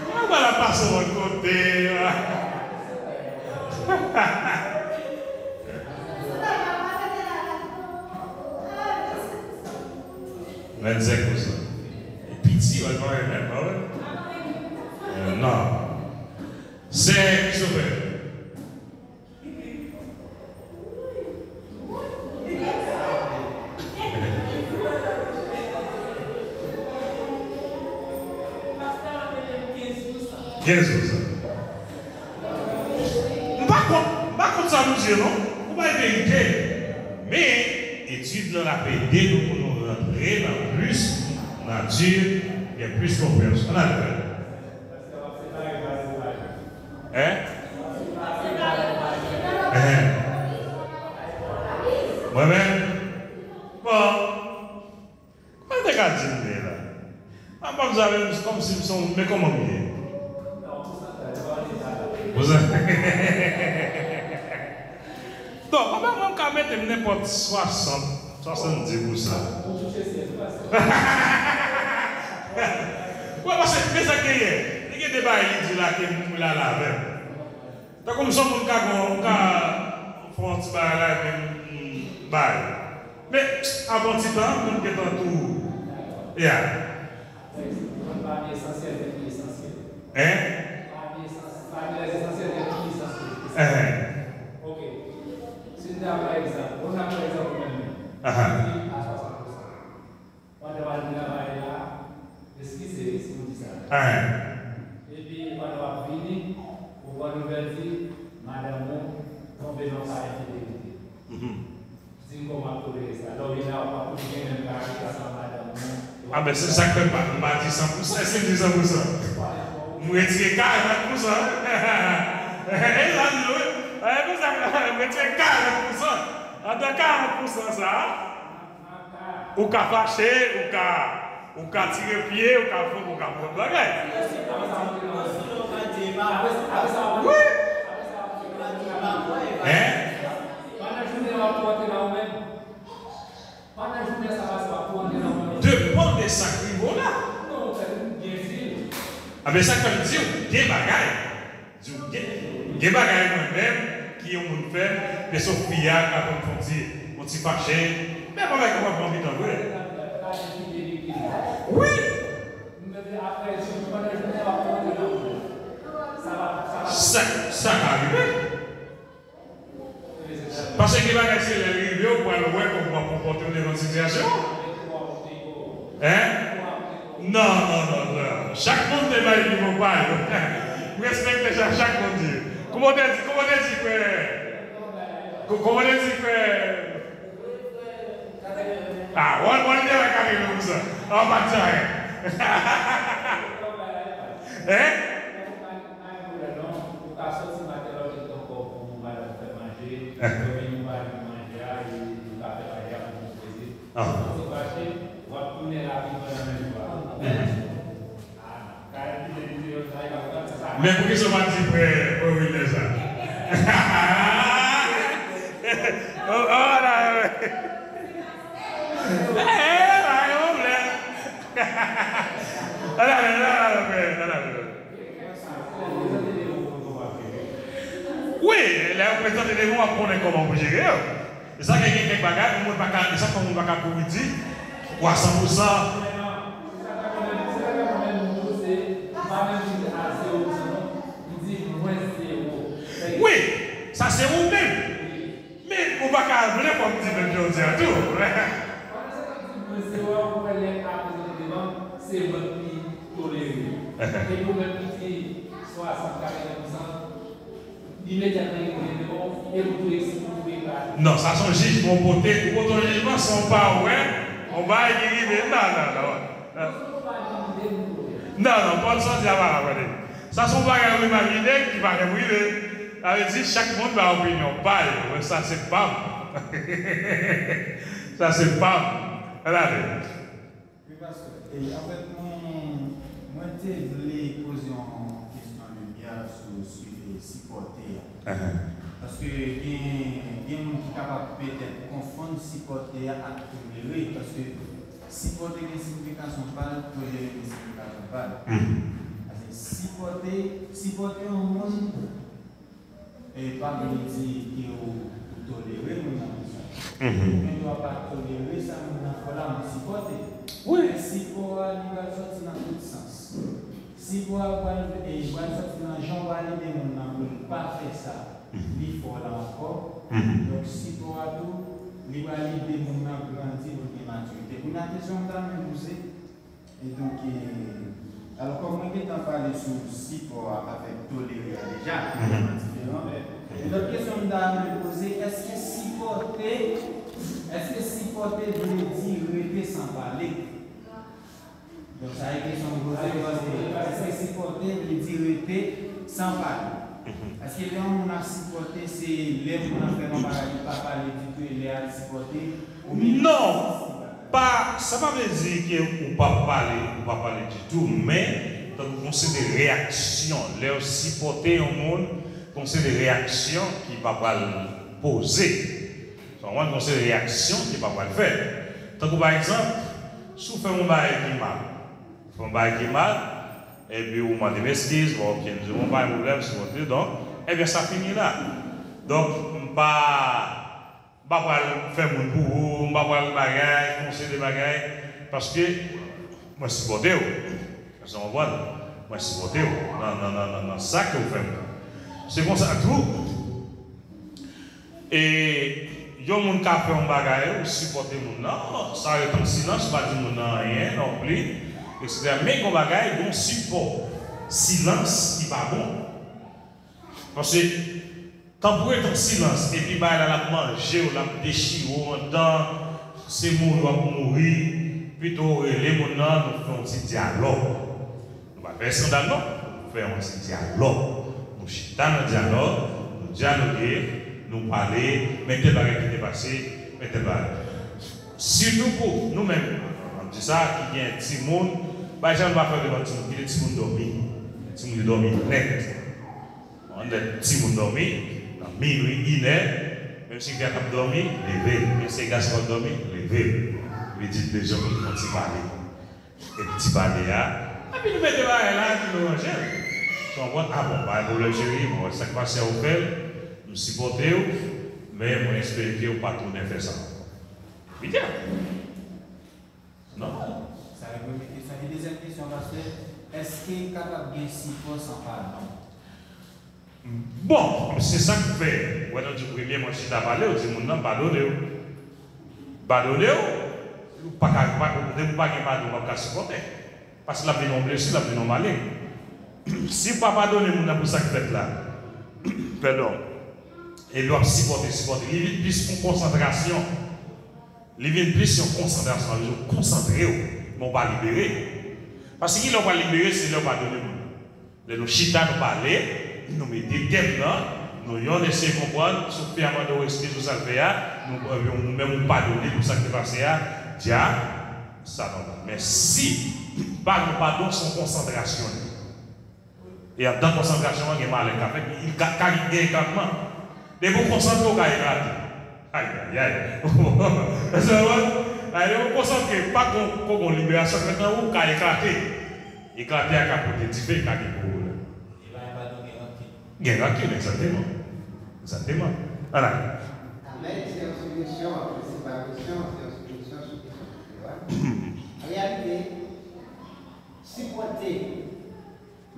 Mwen pral ap pase w lòt kote. Vennsenk pousan. E piti, w al mare menm, pa vre? Eh, non. Sè Christopher. Kenz pou san. M pa kont, m pa kont sa nou di yo non. Ou bay verite. Men, etid lan ap ede nou pou nou rantre nan plis nati, gen plis konpreyansyon. Ann ale frè. Hein? Hein? Mwen menm? Bon. Kòman te ka di m ye la? Mwen pa m sa menm kòmsi m se yon, men kòman m ye? Pou sa. Bon, papa mwen ka mete m nenpòt swasant, swasanndis pou san. Ou touche syèl, pastè. Wè, paske, men sa k genyen. Li gen de bagay li di la ke m pou l ale avè m. Tankou m se yon moun ka gon, m ka fè yon ti bagay la epi m bay. Men, apre yon ti tan, moun gentan tou. Ya. Konn pami esansyèl, men ki esansyèl. Hein? Pami esans-, pami lè esansyèl, men ki esansyèl. Hein. Ok. Si n ta pran egzanp, bon, n a pran egzanp ou menm menm. Aha. Di a swasant pou san. Pandan w al travay la, eskize wi si m di sa. Hein. Epi pandan w ap vini, ou pran nouvèl di madanm ou tonbe nan yon ka enfidelite. Mhm. Di m kòman w ap tolere sa. Lè w vin la, ou pa toujou gen menm karakter ansanm madanm ou. Ah, ben, se sa k fè m pa, m pa di san pou san. Èske m di san pou san? M retire karant pou san. E sa m di wi. E konsa, m retire karant pou san. Andan karant pou san sa a, ou ka fache, ou ka, ou ka tire pye, ou ka fè, ou ka fè bagay. Wi. Hein? Pandan jounen an, w ap tou antre nan ou menm. Pandan jounen sa pase, w ap tou antre nan ou menm. Depann de sa k rive w la. Non, ou fè tout byen di l. A, men sa k fè m di w, gen bagay. Di w, gen, gen bagay mwen menm ki yon moun fè m, men se yon fi a ka fè m fè yon ti, yon ti fache. Men bagay ki w ap anvi tann vre. Wi. Sa, sa ka rive. Paske gen bagay se lè l rive, ou pral wè kòman w ap konpòte w devan sitiyasyon an. Hein? Non, non, non, non. Chak moun te bay nivo pa yo. M respekte sa chak moun di. Kòman w te di, kòman w te di frè? Kò-, kòman w te di frè? Ah, w, w te bay katreven pou san. An pa di anyen. Hein? Ou ka soti maten lè w te pran kòb pou madanm ou fè manje, lè w vini ou pa jwenn manje a, e ou ka fè manje a pou moun poze. Ah. Ou fache, w ap tounen rapidman nan menm jou a. Mhm. Ah, non. Kay ki te di yo sa, e pa sa. Men poukisa w pa di frè, frè Wilner sa? Oh, oh, la, eh, eh, la, gen pwoblèm. Ala, ala, ala, ala, ala. Wi, lè yo prezante devan w, w ap konnen kòman pou jere yo. E sa gen, gen kèk bagay, yon moun pa ka, e sa fè yon moun pa ka kouri di, ou a san pou san. Wi, sa se ou menm. Men ou pa ka vle fò m di menm jodi a tou. Pandan se tan di mwen se wè ou wè lè a prezante devan, se mwen ki tolere. Epi ou menm ki di swasant, katreven pou san, imedyatman li prezante devan, e ou tou eksplike. Non, sa se yon jijman ou pote, ou pote yon jijman san w pa wè yon bagay ki rive. Non, non, non. Non, non, Pòl Sòti a pa la, tande. Sa se yon bagay ou imajine ki pa janm rive. Sa vle di, chak moun bay opinyon pa yo. Mwen, sa se pa m. Sa se pa m. Ann ale. Wi, pastè. E, anfèt, mwen, mwen te vle poze yon kesyon limyè sou, sou, e, sipòte a. Ahan. Paske gen, gen moun ki kapab petèt konfonn sipòte a ak tolere. Paske Sipòte gen siyifikasyon pa l, tolere gen siyifikasyon pa l. Paske sipòte, sipòte yon moun e pa vle di ke ou, ou tolere moun nan konsa. Ou gen dwa pa tolere sa moun nan fè la, men sipòte. Wi. Men sipò a, li pral sòti nan tout sans. Sipò a pral, e, pral sòti nan jan w pral ede moun nan pou l pa fè sa li fè w la ankò. Donk, sipò a tou, li pral ede moun nan grandi pou l gen matirite. Kounye a, kesyon m ta renmen poze, e donk, e, alò, kòm mwen gentan pale sou sipò a avèk tolere a deja, ki vrèman diferan. E lòt kesyon m ta renmen poze, èske sipòte, èske sipòte vle di rete san pale? Donk, sa e kesyon m poze, paske èske sipòte vle di rete san pale? Èske lè yon moun ap sipòte, se lè moun nan fè yon bagay, li pa pale ditou, e lè a l sipòte, oubyen... Non! Pa, sa pa vle di ke ou p ap pale, ou pa pale ditou, men, tankou gon seri de reyaksyon, lè w sipòte yon moun, gon seri de reyaksyon ki pa pral poze. Sa w konprann, gon seri de reyaksyon ki pa pral fèt. Tankou pa egzanp, si w fè yon bagay ki mal, ou fè yon bagay ki mal, epi ou mande m eskiz, bon, ok, m di w, bon, pa gen pwoblèm, sipòte, donk, ebyen, sa fini la. Donk, m pa, m pa pral fè moun pou ou, m pa pral bagay, fè yon seri de bagay, paske mwen sipòte w. Èske w konprann? Mwen sipòte w nan, nan, nan, nan, nan sa ke w fè m nan. Se konsa tou, e yon moun ka fè yon bagay, ou sipòte moun nan, sa ret an silans, ou pa di moun nan anyen non plis, etsetera. Men gon bagay, gon sipò. Silans ki pa bon. Paske, tan pou ret an silans, epi bagay la l ap manje w, l ap dechire w anndan, se mouri w ap mouri, pito w rele moun nan, nou fè yon ti dyalòg. Nou pa fè eskandal non, nou fè yon ti dyalòg. Nou chita nan dyalòg, nou dyaloge, nou pale, men tèl bagay ki te pase, men tèl bagay. Sitou pou nou menm, m ap di sa, ki gen timoun, pa janm pa fè devan timoun, kite timoun dòmi. Timoun yo dòmi nèt. Bon, lè timoun dòmi, nan minwi, inè, menm si fi a t ap dòmi, leve l. Menm si gason ap dòmi, leve l. Li di de zòm pou fè ti pale. Epi ti pale a, epi nou mete bagay la, epi nou ranje l. Sa w konprann? A bon, pa gen pwoblèm cheri, bon, sa k pase a ou fè l, m sipòte w, men mwen espere ke w pa tounen fè sa ankò. Epi di a. Non. Sa se premye kesyon. E dezyèm kesyon, pastè, èske kapab gen sipò san padon? Bon, se sa k fè, ou wè, nan di premye, mwen chita pale, ou di moun nan padone w. Padone w, ou pa ka, pa, depi w pa gen padon, ou p ap ka sipòte. Paske l ap vin yon blesi, l ap vin yon maleng. Si w pa padone moun nan pou sa k fèt la, pèdon, epi w ap sipòte, sipòte, li vin plis yon konsantrasyon. Li vin plis yon konsantrasyon, sa vle di w konsantre w, men w pa libere. Paske ki lè w pral libere, se lè w padone moun nan. Lè nou chita, nou pale, nou mete tèm nan, nou yonn eseye konprann, si w fè a mande w eskiz pou sa l fè a, nou, ou menm ou padone pou sa k te pase a, di a, sa nòmal. Men si pa gen padon, se yon konsantrasyon li ye. E anndan konsantrasyon an, gen malè k ka fèt, li ka, ka gen eklatman. Depi w konsantre, w ka eklate. Ayayay. Èske w konprann? Depi w konsantre, pa gon, gon, gon liberasyon k fèt nan ou, w ka eklate. Eklate a ka pote dife, ka gen gwo pwoblèm. Gen rankin, egzakteman. Egzakteman. Ala. Amèn, se yon solisyon, se pa kesyon, se yon solisyon sou kesyon yo a. An reyalite, sipòte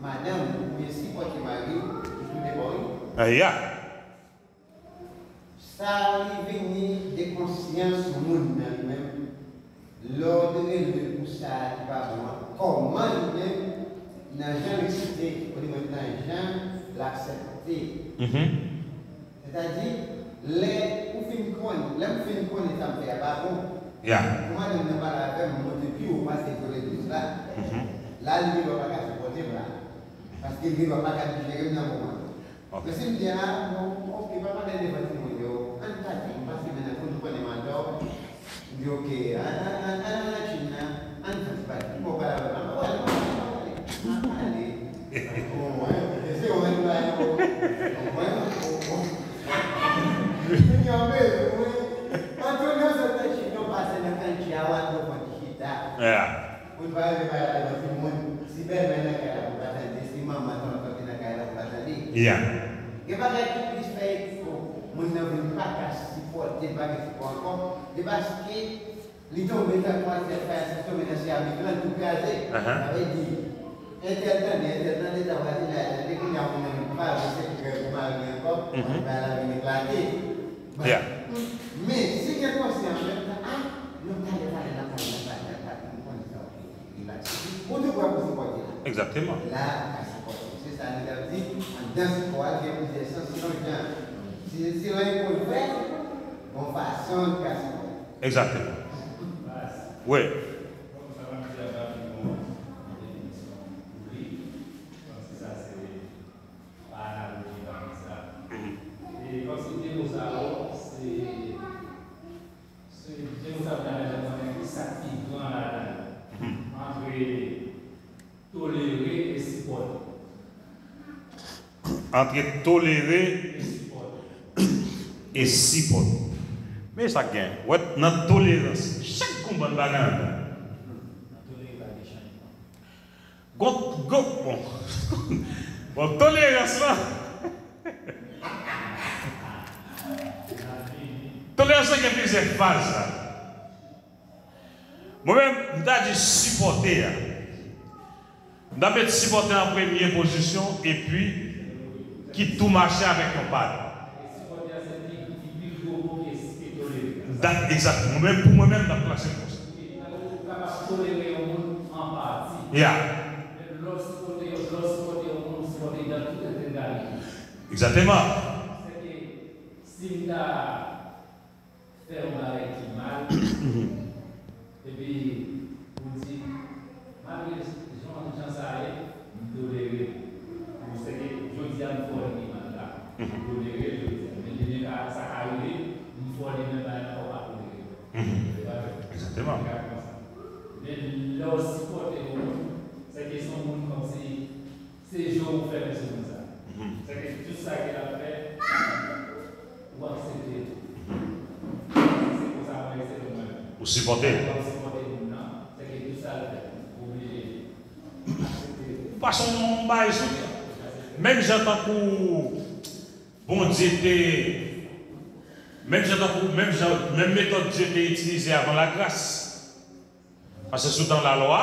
madanm ou oubyen sipòte mari w, li tou devan w. Aya. Sa li vini de konsyans moun nan li menm. Lè w te rele l pou sa ki pa bon an, kòman li menm, nan jan l eksite, ou di mwen nan jan l aksepte. Sètadi, lè ou fin konnen, lè m fin konnen sa m fè a pa bon, pou madanm nan pale avè m, m monte pi wo pase vo legliz la, la li gen dwa pa ka sipòte m la. Paske li gen dwa pa ka dijere m nan moman. Men si m di, a, bon, oke, pa pale devan timoun yo, ann pati, m pase men nan kou, nou konnen m atò. M di, oke, ann, ann, ann, ann al nan kich la, ann fè ti pati. Bon, pale avè m, ann pale, ann pale, ann pale. Bon, mwen, se yon lè nou la yo. Bon, mwen, bon, bon. Antonio sot nan kich, nou pase nan kantye a, w al pran ti chita. Gen bagay la devan tout moun. Si bèlmè nan kay la pou pa tande, si manman, tonton ki nan kay la pou pa tande. Yeah. Gen bagay ki plis fè moun nan vin pa ka sipòte, li pa gen sipò ankò, se paske li tonbe tankou atè fè, si tonbe nan syabik lan, tou kraze. Sa vle di, entèl tande, entèl tande, sa vwazinay la tande, kounye a moun nan vin pa vle se frè pou mari ankò, bagay la vin eklate. Yeah. Men, si gen konsyan menm tan, a, non, talè, talè, n ap pale, n ap pale, n ap pale, nou konnen sa, oke. Ou tou pran pou sipòte la. Egzakteman. La, ou ka sipòte. Se sa nou t ap di, anndan sipò a, gen plizyè sans, se yon jan. Se, se yon epòl vè, yon fason nou ka sipòte. Egzakteman. Wi. Pa analoji, pa konsa. E kòmsi de mo sa yo, se, se de mo sa yo, nan lè nou konnen ki sa k pi gran ladan yo. Antre tolere e sipòte. Antre tolere e sipòte. Men sa k gen. Wè, nan tolerans, chak gon bann bagay andan. Nan tolere pa gen chanjman. Gon, gon, bon. Bon, tolerans lan. Tolerans lan gen plizyè faz la. Mwen menm, m ta di sipòte a. M ta met sipòte an premye pozisyon epi ki tou mache avèk yon pad. Dat egzakteman. Mwen menm, pou mwen menm, m t ap klase l konsa. Ou kapab tolere yon moun an pati. Ya. Men lè w sipòte yon, lè w sipòte yon moun, ou sipòte li nan tout entegralite. Egzakteman. Sèke si m ta fè yon bagay ki mal, epi ou di, malgre jan, jan sa ye, m tolere l. Pou sèke jodi a m fè w li pi mal la. M tolere l jodi a. Men demen ka, sa ka rive, m fè w li menm bagay la, ou pa tolere l. Se pa vre? Egzakteman. Bagay konsa. Men lè w sipòte yon moun, sèke se yon moun kòmsi se je w ou fèmen sou moun sa. Sèke tout sa ke l ap fè, ou aksepte l. Se konsa mwen, se mwen. Ou sipòte l. Ou ap sipòte moun nan, sèke tout sa l fè, ou oblije aksepte l. Ou pa se yon bagay sou li. Menm jan tankou Bondye te, menm jan tankou, menm jan, menm metòd Dye te itilize avan lagras. Paske sou tan lalwa,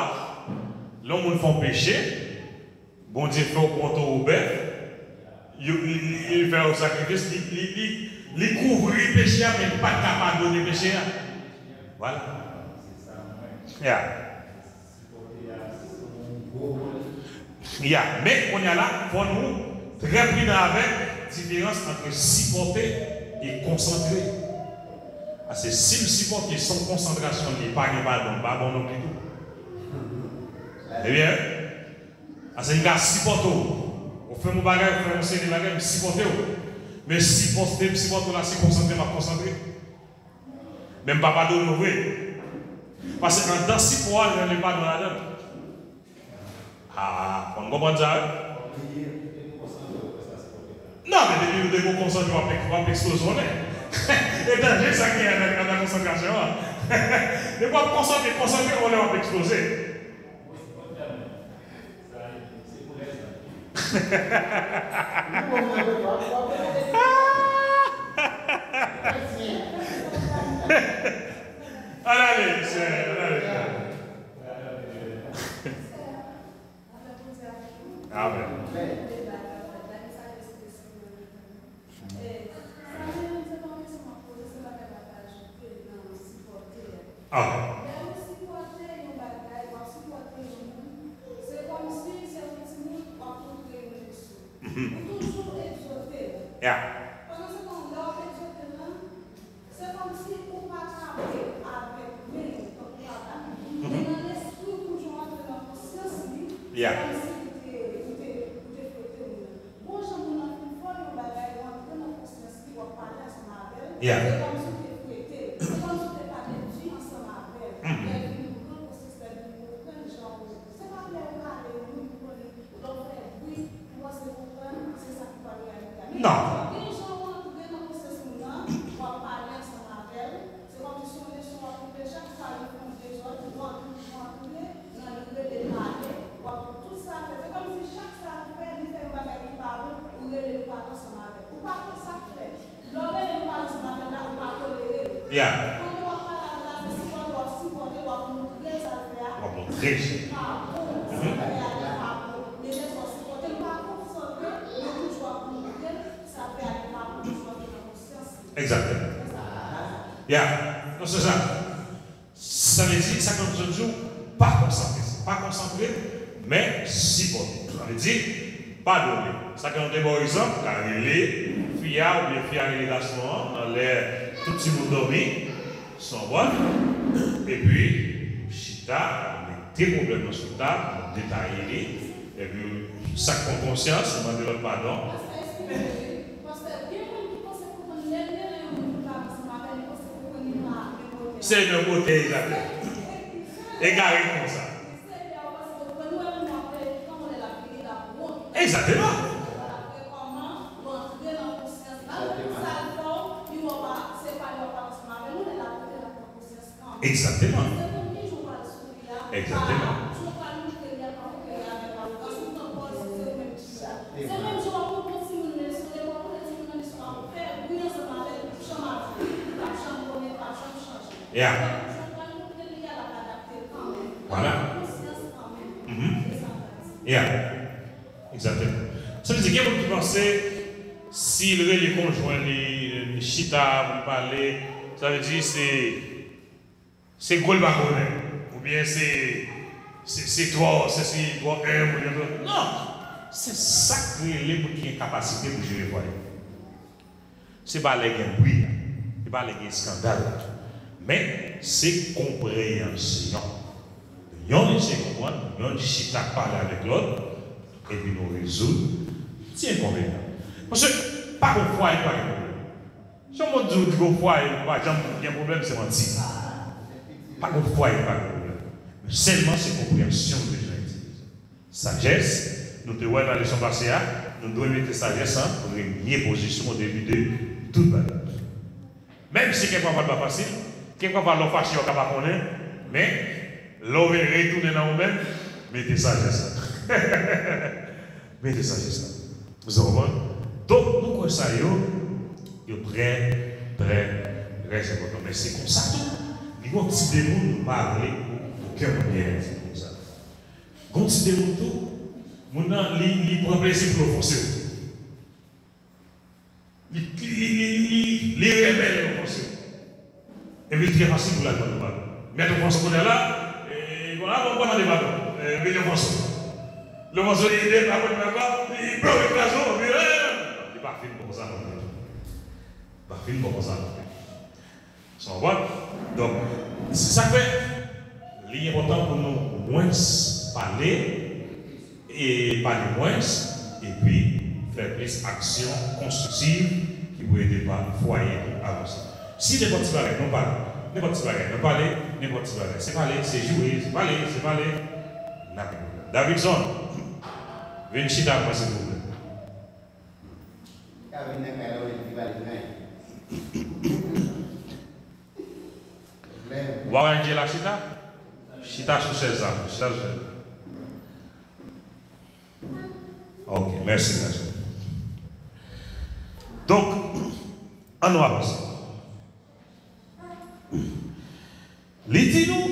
lè yon moun fè yon peche, Bondye fè w pran towo bèf, li, li, li, li fè yon sakrifis, li, li, li, li kouvri peche a, men li pa t ka padone peche a. Vwala. Ya. Ya, men kounye a la, fò nou trè pridan avèk diferans ant sipòte e konsantre. Paske si m sipòte san konsantrasyon, li pa gen padon, m pa bon non pli tou. Ebyen, paske m ka sipòte w. Ou fè m yon bagay, ou fè m yon seri de bagay, m sipòte w. Men sipòte, m sipòte w la, se konsantre, m ap konsantre. Men m pa padone w vre. Paske anndan sipò a, li rann li padon ladan l. Ah, fò n konprann sa, wi. Non, men depi ou dekonsantre, w ap, w ap eksploze, w konnen. E danje sa gen anndan, anndan konsantrasyon an. Depi w ap konsantre, konsantre, w lè w ap eksploze. Al ale, Senyè, al ale. Amèn. Ah. Ya. Se kòmsi ou pa ka vle avèk men, tankou papa, men nan lespri w toujou antre nan konsyans li, se kòmsi ou te, ou te, ou te fwete moun nan. Bon jan moun nan fin fè w yon bagay, ou antre nan konsyans li, w ap pale ansanm avè l, se kòmsi ou te fwete l, se kòmsi ou te pale di ansanm avè l. Lè l vin pran konsyans, lè l vin konprann jan ou, se pa lè ou pale moun, ou konnen, lè w fè bri, ou panse konprann, se sa ki pral reyalite a. Men gen jan ou antre nan konsyans moun nan, w ap pale ansanm avè l, se kòmsi se yon leson w ap koute, chak fwa li fè yon dezòd, ou antre, ou antre nan li. Yeah. Pandan w ap pale avè l la, se sipòte w ap sipòte, w ap montre sa l fè a. W ap montre. Li pa bon, sa l fè a li pa bon. Men lè w sipòte l, pa konsantre, men toujou ap montre l, sa l fè a li pa bon, toujou ap gen nan konsyans li. Exactement. Yeah. Non, se sa. Sa vle di, sa k ap di w, pa konsantre. Pa konsantre, men sipòte. Sa vle di, padone. Sa ke nou te ba w egzanp, ka rele fi a, oubyen fi a rele gason an, nan lè tout timoun dòmi, se yon bòn. Epi, chita, mete pwoblèm nan sou tab, detaye li, epi, sa k pran konsyans, ou mande lòt padon. Pastè, gen moun ki panse konprann lè l rele yon moun pou l al ansanm avè l, li panse konprann li pa menm otè. Se menm otè, egzakteman. Egare konsa. Egzakteman. Egzakteman. Egzakteman. Yeah. Voilà. Mhm. Yeah. Egzakteman. Sa vle di, gen moun ki panse, si l rele konjwen li, li chita, pou l pale, sa vle di se, se gwo l pa konnen. Oubyen se, se, se twò, se, se twò enb, oubyen twò, non! Se sa k rele moun ki gen kapasite pou jere fwaye. Se pa lè gen bri la, se pa lè gen eskandal la, men se konpreyansyon. Yon eseye konprann, yon di chita pale avèk lòt, epi nou rezoud ti enkonvenyan. Paske pa gon fwaye ki pa gen pwoblèm. Si yon moun di w li gon fwaye, li pa janm gen pwoblèm, se manti. Pa gon fwaye ki pa gen pwoblèm. Men sèlman se konpreyansyon nou bezwen itilize. Sajès, nou te wè nan leson pase a, nou dwe mete sajès an premye pozisyon o debi de tout bagay. Menm si kèk pafwa l pa fasil, kèk pafwa lè w fache w ka pa konnen, men lè w vin retounen nan ou menm, mete sajès la. Mete sajès la. Ou konprann? Donk, nou kwè sa yo, yo trè, trè, trè enpòtan. Men se konsa tou, li gon tip de moun nou pa vle pou okenn moun gen yon tip moun sa. Gon tip de moun tou, moun nan, li, li pran plezi pou l ofanse w. Li, li, li, li, li, li renmen lè w ofanse w. Epi li trè fasil pou l al mande w padon. Mèt ofanse w kounye a la, e, bon, a, bon, bon, mande padon. E, epi li ofanse w. Li ofanse w, li, li, li, li, li kraze w, epi, e, li pa fin bon konsa non plis. Li pa fin bon konsa non plis. Sa w konprann? Donk, se sa k fè li enpòtan pou nou mwens pale, e pale mwens, epi fè plis aksyon konstriktiv ki pou ede pa fwaye nou avanse. Si nenpòt ti bagay nou pale, nenpòt ti bagay nou pale, nenpòt ti bagay, se pale, se joure, se pale, se pale, n ap gen pwoblèm. Davidson, vin chita avè mwen silvouplè. Ka vin nan kay la, ou menm ki pale nan kay. Pwoblèm. Ou pa wè Angela chita? Chita sou chèz la, chita sou chèz la. Ok, mèsi, mèsi. Donk, ann nou avanse. Li di nou,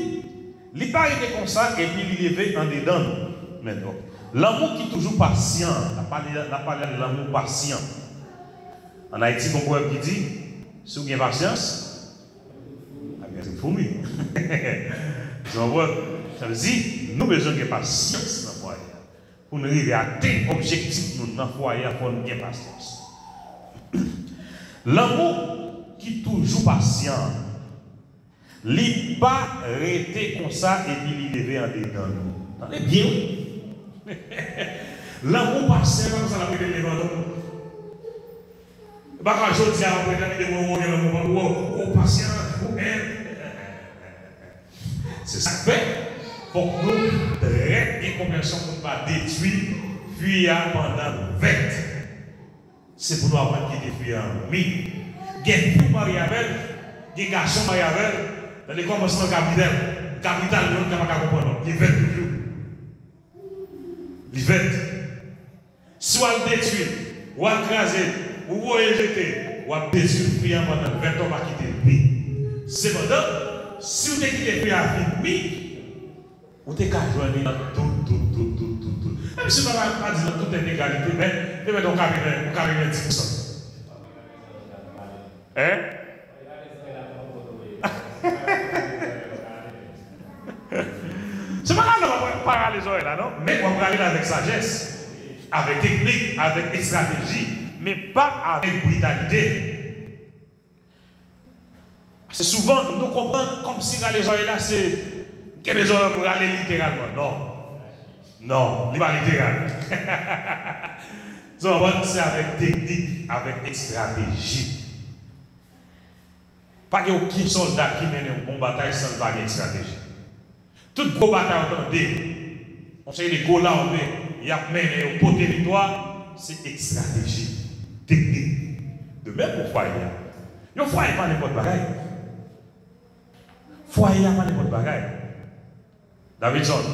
li pa rete konsa epi li leve andedan nou. Men donk, lanmou ki toujou pasyan, n ap pale, n ap pale de lanmou pasyan. Ann Ayiti, gon pwovèb ki di, si w gen pasyans, ap gen foumi. Sa w konprann? Sa vle di, nou bezwen gen pasyans nan fwaye a. Pou n rive atenn objektif nou nan fwaye a, fò n gen pasyans. Lanmou ki toujou pasyan, li pa rete konsa epi li leve andedan nou. Tande byen, wi. Lanmou pasyan, pa konsa l ap rete leve andedan nou. E pa ka jodi a, w ap retèmine, w, w gen lanmou, w, w, w pasyan, w enb. Se sa k fè, fòk nou trè gen konpreyansyon pou n pa detwi fi a pandan l vèt. Se pou nou aprann kite fi a anmi. Gen fi w marye avè l, gen gason w marye avè l, tande kòmansman l ka bidè, l ka brital, yon ka pa ka konprann w, li vèt toujou. Li vèt. Si w al detwi l, w al kraze l, ou voye l jete, w ap detwi fi a pandan vèt an, w pa kite l pi. Sepandan, si w te kite fè a vin bri, ou te ka jwenn li nan tout, tout, tout, tout, tout, tout. Menm si w pa, pa di nan tout entegralite, men te mete yon katreven, yon katreven dis pousan. Hein? Se pa la non, w ap rale zòrèy la non, men w ap rale l avèk sajès, avèk teknik, avèk estrateji, men pa avèk britalite. Paske souvan, nou konprann kòmsi rale zòrèy la, se kenbe zòrèy pou rale literalman. Non. Non, li pa literal. Sa w konprann, se avèk teknik, avèk estrateji. Pa gen okenn sòlda ki mennen yon bon batay san l pa gen estrateji. Tout gwo batay ou tande, yon seri de gwo lame y ap mennen yo pote viktwa, se estrateji, teknik. De menm pou fwaye a. Yon fwaye pa nenpòt bagay. Fwaye a pa nenpòt bagay. Davidson,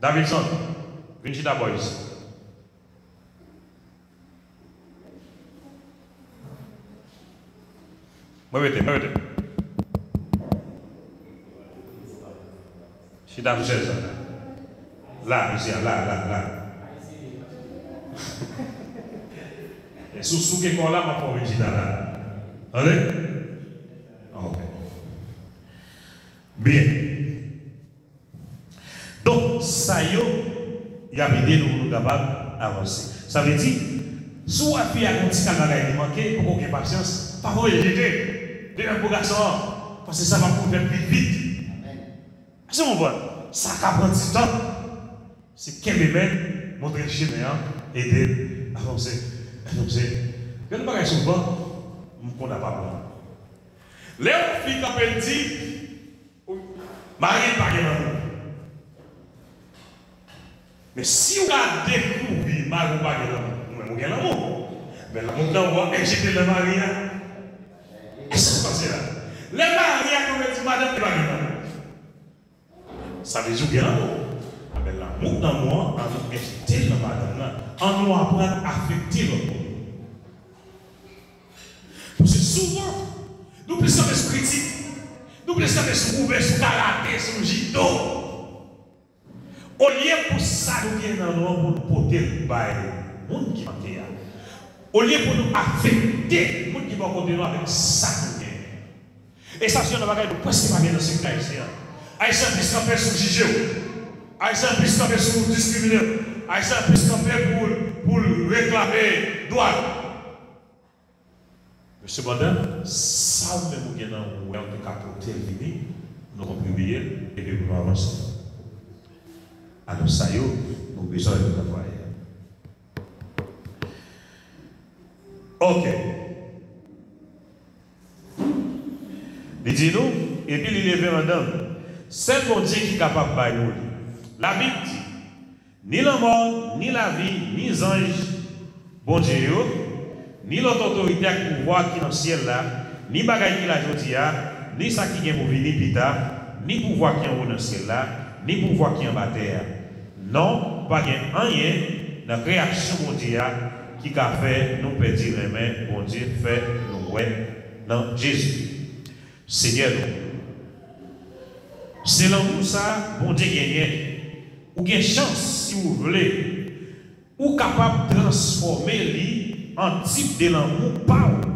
Davidson, vin chita bò isit. Mwen rete, mwen rete. Chita sou chèz la. La, mesye, la, la, la. E sou, sou ke kò la, m ap fè w vin chita la. Tande? Ok. Byen. Donk, sa yo, y ap ede nou pou nou kapab avanse. Sa vle di, si w wè fi a gen yon ti kal bagay li manke, poko gen pasyans, pa voye l jete. De menm pou gason an, paske sa p ap pou fèt vit vit. Èske w konprann? Sa ka pran ti tan. Se kenbe men l, montre l chemen an, ede l avanse, avanse. Gen yon bagay souvan, m konn ap aprann. Lè yon fi kanpe l di, mari l pa gen lanmou. Men si w ka dekouvri mari w pa gen lanmou, ou menm ou gen lanmou. Men lanmou k nan ou an, enjekte l nan mari a. Èske w panse la? Lè mari a kanpe l di madanm li pa gen lanmou. Sa vle di w gen lanmou. Enben, lanmou k nan ou an, ann nou enjekte l nan madanm nan. Ann nou aprann afekte lòt moun. Paske souvan, nou plis kanpe sou kritik, nou plis kanpe sou wouve, sou karate, sou jido. Olye pou sa nou gen nan nou an pou nou pote l bay moun ki manke a. Olye pou nou afekte moun ki bò kote nou avèk sa nou gen. E sa se yon bagay nou prèske pa gen nan sosyete ayisyen an. Ayisyen plis kanpe sou jije w. Ayisyen plis kanpe sou diskrimine w. Ayisyen plis kanpe pou, pou l reklame dwa l. Men sepandan, sa w menm ou gen nan ou an, ou te ka pote l vini, nou kontribye l, epi pou nou avanse. Alò sa yo, nou bezwen yo nan fwaye a. Ok. Li di nou, epi li leve mandanm. Sèl Bondye ki kapab bay nou li. Labib di, ni lanmò, ni lavi, ni zanj Bondye yo, ni lòt otorite ak pouvwa ki nan syèl la, ni bagay ki la jodi a, ni sa ki gen pou vini pita, ni pouvwa ki anwo nan syèl la, ni pouvwa ki anba tè a. Non, pa gen anyen nan kreyasyon Bondye a ki ka fè nou pèdi renmen Bondye fè nou wè nan Jezi, Senyè nou. Se lanmou sa a Bondye genyen. Ou gen chans, si w vle, ou kapab transfòme li an tip de lanmou pa w.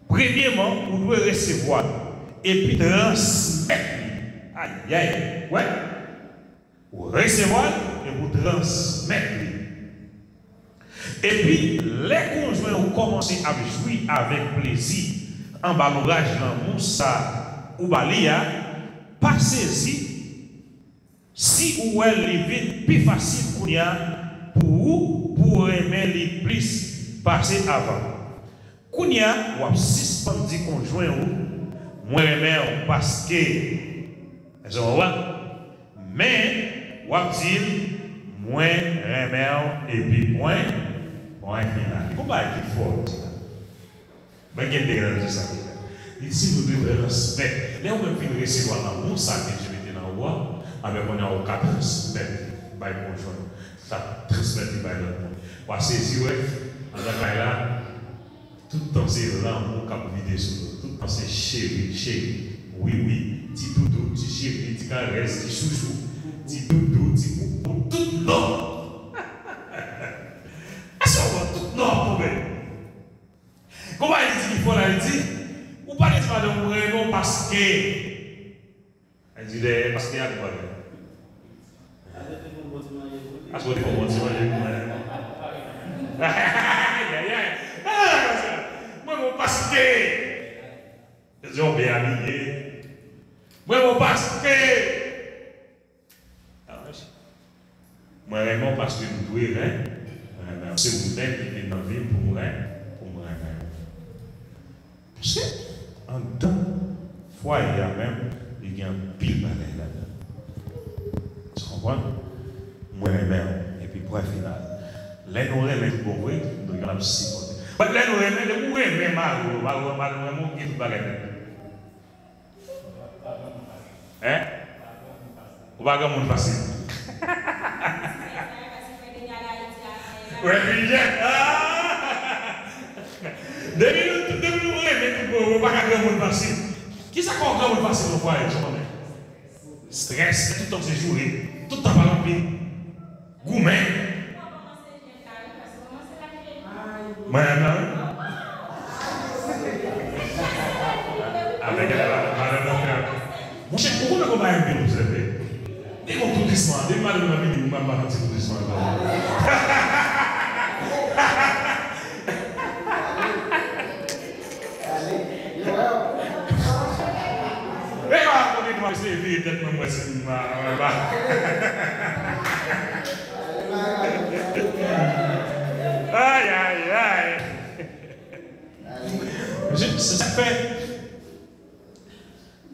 Premyeman, ou dwe resevwa l, epi transmèt li. Ayayay, wè. Ou resevwa l, epi ou transmèt li. Epi, lè konjwen ou kòmanse ap jwi avèk plezi anba lonbraj lanmou sa ou ba li a, pa sezi si ou wè li vin pi fasil kounye a pou ou, pou w renmen li plis pase avan. Kounye a, w ap sispann di konjwen ou, "Mwen renmen w paske." Èske w konprann? Men, w ap di l, "Mwen renmen w epi pwen, pwen final." Li gon bagay ki fò, li di la. Mwen gen de gran di sa ki fè. Li di nou dwe transmèt. Lè ou menm fin resevwa lanmou sa ke Dye mete nan ou a, anben kounye a ou ka transmèt li bay konjwen ou. Sa transmèt li bay lòt moun. W a sezi wè, anndan kay la, Tout tan se lanmou k ap vide sou nou. Tout tan se cheri, cheri, wiwi, ti doudou, ti cheri, ti karès, ti chouchou, ti doudou, ti poupou, tout non. Èske w wè tout non ap tonbe? Konprann li di ki fò la, li di, ou pa gen ti madanm ou renmen w paske. Li di dèyè paske a tou bagay. Paske w te fè yon bon ti manje pou mwen. Ayayay. Mwen bon paske. Yo byen abiye. Mwen bon paske. Mwen renmen w paske m dwe ren-, renmen w. Se ou menm ki vin nan vi m pou m ren-, pou m renmen w. Paske anndan fwaye a menm, li gen anpil bagay ladan. Ou konprann? Mwen renmen w. Epi pwen final. Lè nou renmen tout bon vre, nou gen ap sipòte. But lè nou renmen, depi w renmen mari w, mari w, mari w renmen w, gen tout bagay nèt. Hein? Ou pa granmoun fasil. Refijye. Ah! Depi nou, depi nou renmen tout bon, ou pa ka granmoun fasil. Kisa k fè w granmoun fasil nan fwaye, ou konnen? Strès, tout tan se joure, tout tan pale anpil. Goumen. Mwen menm nan, wi. Avèk, avèk madanm nan fè. Monchè, ou konnen kòman M P obsève? Li gon toudisman, depi madanm nan vini, ou menm pa santi toudisman ankò. E pa kote nou ap eseye vire tèt mwen, mwen si m pa. Ay, ay, ay. Mesye, se sa k fè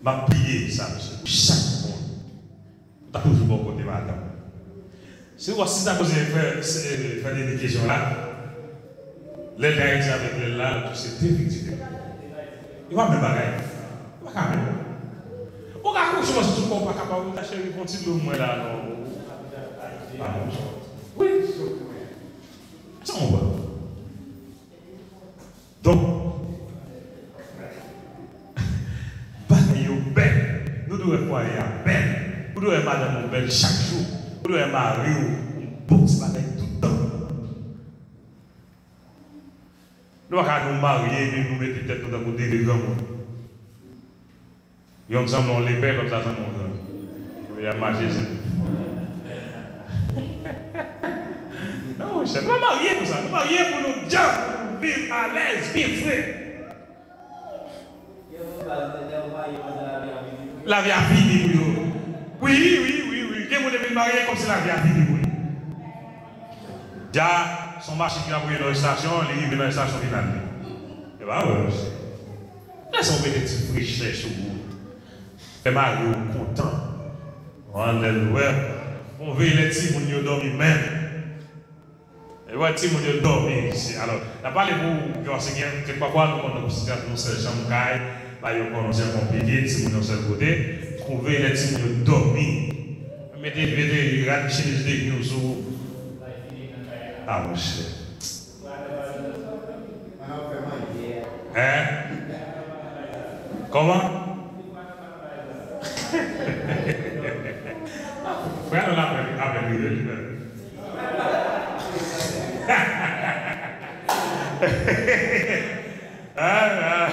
m ap priye sa, mesye, pou chak moun. Ou ta toujou bò kote madanm. Se ou, si ta poze fè, fè de kesyon la, lè l te Ayiti avèk lè l la, se de viktim. E pa menm bagay. E pa ka menm. Ou ka kouche, mwen, sou kò w pa kapab, ou ta cheri, fè yon ti dlo mwen la, non. Ah, non. Wi. Sa mwen wè. Donk, bagay yo bèl. Nou dwe wè fwaye a bèl. Ou dwe wè madanm ou bèl chak jou. Ou dwe wè mari w yon bon ti bagay tout tan. Nou pa ka nou marye, epi nou mete tèt nou tankou de, de granmoun. Yonn sanble yon lepè, lòt la sanble yon zòn. Y ap mache sou. Non, monchè, nou pa marye pou sa. Nou marye pou nou djanm, pou nou viv alèz, byen fre. Lavi a fini pou yo. Wi, wi, wi, wi. Gen moun ki vin marye kòmsi lavi a fini pou yo. Dja, se yon machin ki ap voye nan estasyon, li rive nan estasyon final li. E pa vre, mesye. Lè sa w mete ti frechè sou ou. Fè mari w kontan. Ou ann lè l wè. Bon, veye lè timoun yo dòmi menm. E wè timoun yo dòmi isi. Alò, n ap pale pou, paske gen kèk pafwa nou konn nan sitiyasyon sèl chanm kay, bagay yo kòmanse konplike, timoun yo sèl kote. Ou veye lè timoun yo dòmi. Mete, mete rad chemiz de nou sou ou. Ah, monchè. Hein? Kòman? Frè nou la apèn, apèn rive li menm. Ah, ah.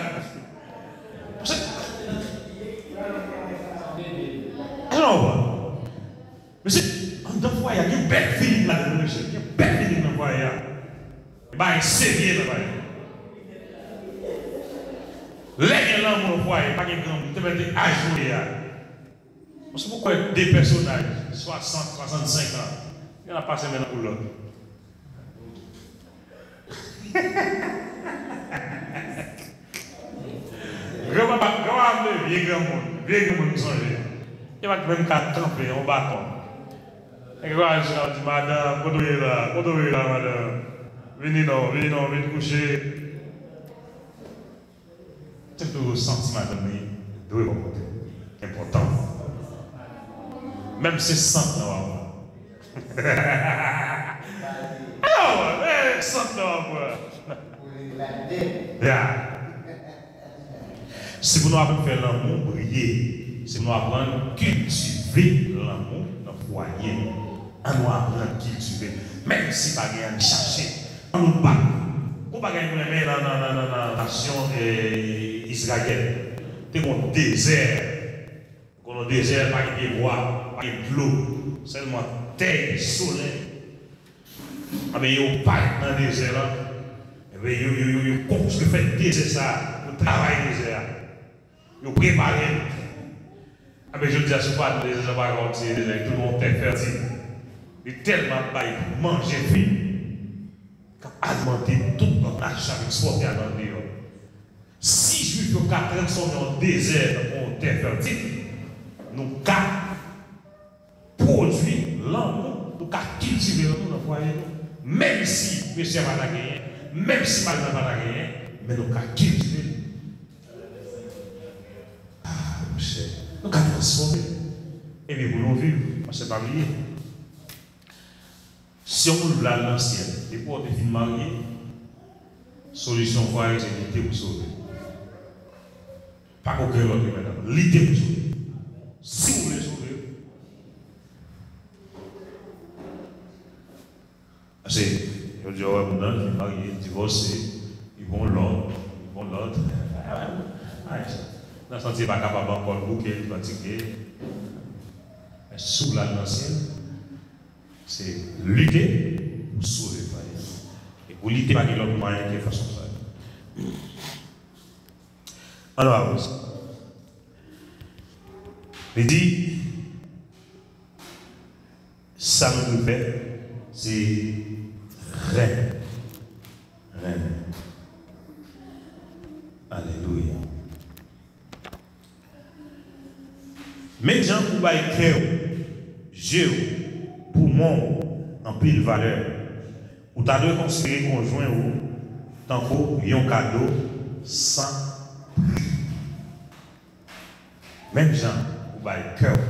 Mesye, anndan fwaye a, gen bèl feeling ladan, mesye. Gen bèl feeling nan fwaye a. Bagay serye nan fwaye a. Lè gen lanmou nan fwaye, pa gen granmoun, te mete aj nou ye a. Bon, si w kwè de pèsonaj, swasant, swasannsenk an, y an ap pase men nan kou lòt. Granpapa, granpapa m te vye granmoun, vye granmoun m sonje. Yo pa t menm ka kanpe, yon baton. Nèg yo al sou la, di, "Madanm, kote w ye la? Kote w ye la, madanm? Vini non, vini non, vin kouche." Te toujou santi madanm li dwe bò kote w. Enpòtan. Menm se sant nan w ap pran. Alò, eh, sant nan w ap pran. Pou li la dèt. Dèja. Se pou nou aprann fè lanmou briye. Se pou nou aprann kiltive lanmou nan fwaye nou. An nou aprann kiltive. Menm si pa gen ann chache. An nou bat. Gon bagay mwen renmen nan, nan, nan, nan, nan nasyon eh, Izrayèl. Te gon dezè. Konnen dezè pa gen pyebwa, pa gen dlo, sèlman tè epi solèy. Anben yo parèt nan dezè la. Enben yo, yo, yo, yo konstwi, fè dezè sa, yo travay dezè a. Yo prepare l. Anben jodi a si w pa nan dezè sa pa kòmsi se dezè, li tounen yon tè fètil. Li tèlman ap bay manje vit, k ap alimante tout lòt nasyon, ap ekspòte al nan deyò. Si Jwif yo ka transfòme yon dezè an yon tè fètil, nou ka pwodui lanmou, nou ka kiltive lanmou nan fwaye nou. Menm si mesye a pa ta genyen, menm si mari a pa ta genyen, men nou ka kiltive l. Ah, monchè, nou ka transfòme l. Epi pou nou viv, paske pa bliye. Si yon moun vle al nan syèl, depi w te fin marye, solisyon fwaye se lite pou sove. Pa gen okenn lòt remèd ankò. Lite pou sove. Si w vle sove. Paske, jodi a, w wè moun nan fin marye, divòse, li gon lòt, li gon lòt. Nan santi pa kapab ankò, l bouke, l fatige. Men si w vle al nan syèl, se lite pou sove fwaye a. E pou lite, pa gen lòt mwayen ke fason sa yo. Ann nou avanse. Li di, sa nou dwe fè, se renmen. Renmen. Alelouya. Menm jan ou bay kè w, je w, poumon w anpil valè, ou ta dwe konsidere konjwen ou tankou yon kado san pri. Menm jan ou bay kè w,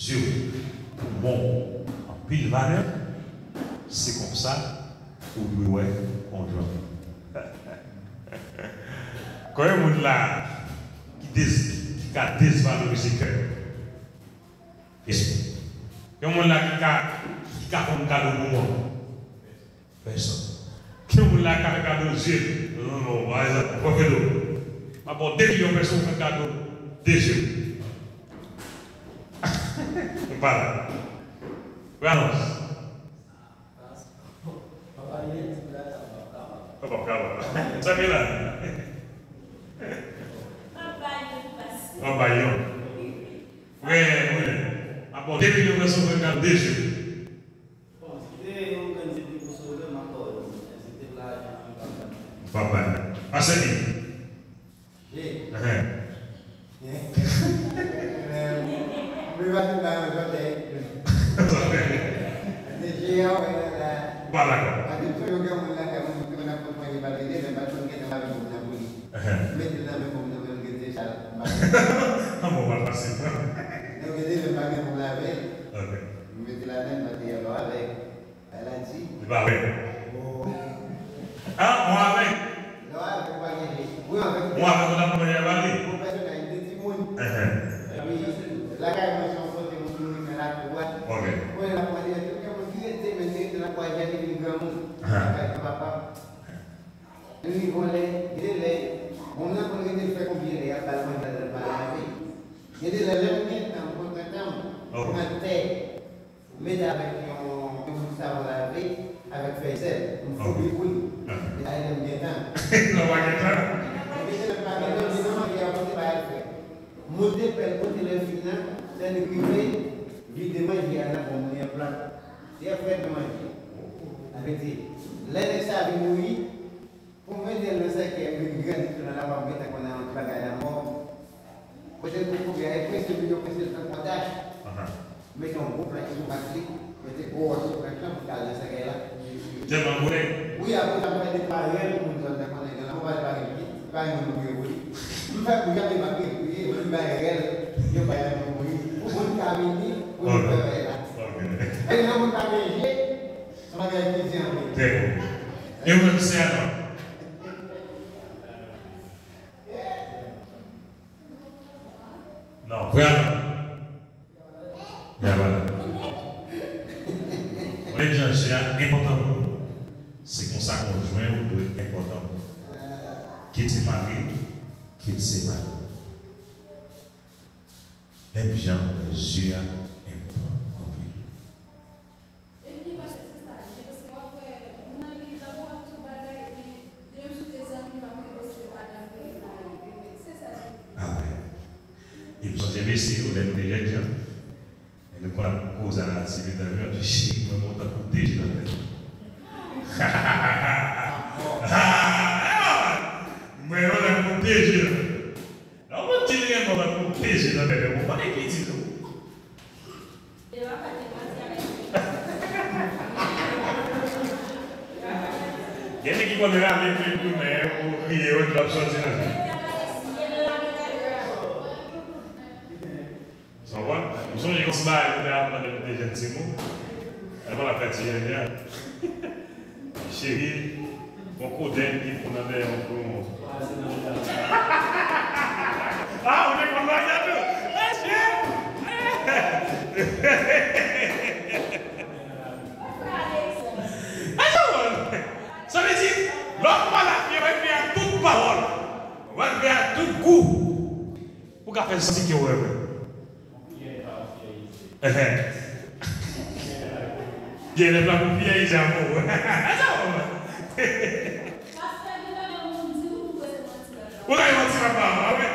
je w, poumon w anpil valè, se konsa ou dwe wè konjwen w. Konbyen moun la ki, dez, ki ka dezvalorize kè? Kesyon. Gen moun la ki ka, ki ka fè yon kado pou mwen? Pèsonn. Gen moun la ki ka fè kado je l? Non, non, pa egzanp, pran Fredo. M ap ba w de milyon pèsonn, ou fè kado de je l. Ou pa la. Pralans. Ou p ap kapab. Sa gen la. W ap bay yon. Frè, frè, m ap ba w de milyon pèsonn, ou fè kado de je. Bon, si te yon grenn sepi pou sove, m ap ba w li. Men si te lajan, m p ap bay. M p ap bay. Pastè Bill. Enhen. Mwen pa fin bay yon zòtèy. Ou pa dakò. Enhen. An bon, pa fasil. Ok. Li pa wè. Ah, mwen avèk. Mwen avèk, mwen t ap manje avè li. Enhen. Ok. Enhen. Li vin lè, gen de lè, moun nan konn rete fè konbyen lè y ap ba l manje, l pa lave. Gen de lè, lè m gen tan, m konn pran tan m, m pran tè, m mete avèk yon, yon bout savon lave, avèk fèy sèl, m foube pou li. E sa lè m gen tan. Lè w pa gen tan? Gen de lè m pa gen tan, m di non, manje a pote bay al fè. M moute pèl pote lè fini an, lè li rive, vide manje a nan bon mwen plat. Li ap fè manje. Sa vle di, lè nèg sa vin mouri, pou m mete l nan sèkèy, m vin grandi tou nan lawa, m gentan konn yon ti bagay nan mò. Kote l pou kouri a, e prese pou yo prese l tankou yon tach. Mete yon gwo planch sou vant li, mete gwo wòch sou planch lan pou l al nan sèkèy la. Tèlman gwo nèg. Wi, apre sa, m fè de pa rèl moun zòn nan konnen gen la, m pa pale pa gen pye, pa gen moun pou kriye pou li. M fè pou janbe pa kriye pou li, yo bay rèl, yo bay moun mouri. Pou moun ka vini, pou yo fè bagay la. E lè moun pa gen je, se yon bagay ki di anpil. Trè bon. E ou menm, sè Adan? Lè jan je a enpòtan pou ou, se konsa konjwen ou dwe enpòtan pou ou. Kit se mari, kit se mari. Lè jan je a enpòtan anpil. Amen. E m sonje mesye yo, lè nou te jèn jan, e nou konn ap koze a ti pitit la, yo ap di, cheri mwen, mwen tankou de je nan tèt. Mwen, mwen tankou de je nan tèt. Lè w konn di l renmen w, tankou de je nan tèt, ou konnen ki di tou. Gen nèg ki konn rale pil tou, men ou kriye, yon dlo ap soti nan je. Sa w wè? M sonje yon ti bagay nou te aprann lè nou te jèn timoun. Lè m ap fè ti jèn jan. Cheri, gon kodenn ki fou nan dèyè yon klou. Ah, ou te konn bagay sa tou? Mesye! Sa vle di, lè w pale a fye, w al fè a tout pawòl, w al fè a tout gou. Ou ka fè l santi ke w renmen. Enhen. Pyè nèf la pou pyè iza pou ou. Ou ka yon ti papa, wi.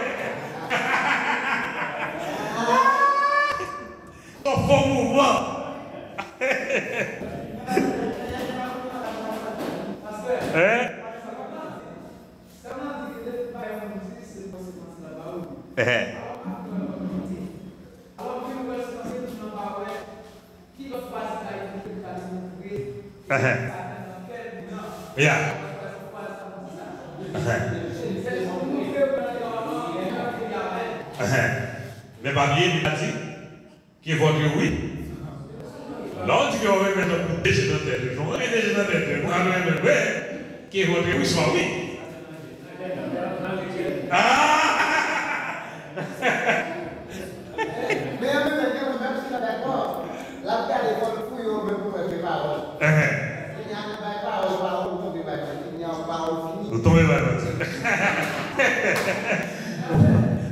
Yon fo mouvman. Hein? Sa m ap di ke depi bay yon di se konsekans la ba ou. Ehè. Alò, apre w ap monte. Alò, ke w wè se paske moun nan pa wè ki lòt fwa se ka ekzekite kalite vre. Ehè. Sa fè nan kè moun nan. Ya. Ehè. Se pou montre w nan yon anvan, yon anvan avè l. Ehè. Men pa bliye, li pa di, que votre oui. Lè w di ke w renmen l tankou de je nan tèt, ou renmen de je nan tèt, ou pa renmen l vre, que votre oui soit oui. Ah! Men an menm tan, gen moun, menm si l pa dakò, l ap gade fò l fouye w menm pou wè se pawòl. Ehè. Kounye a, nan bay pawòl, pawòl, ou tonbe bay manti. Kounye a, pawòl fini. Ou tonbe bay manti.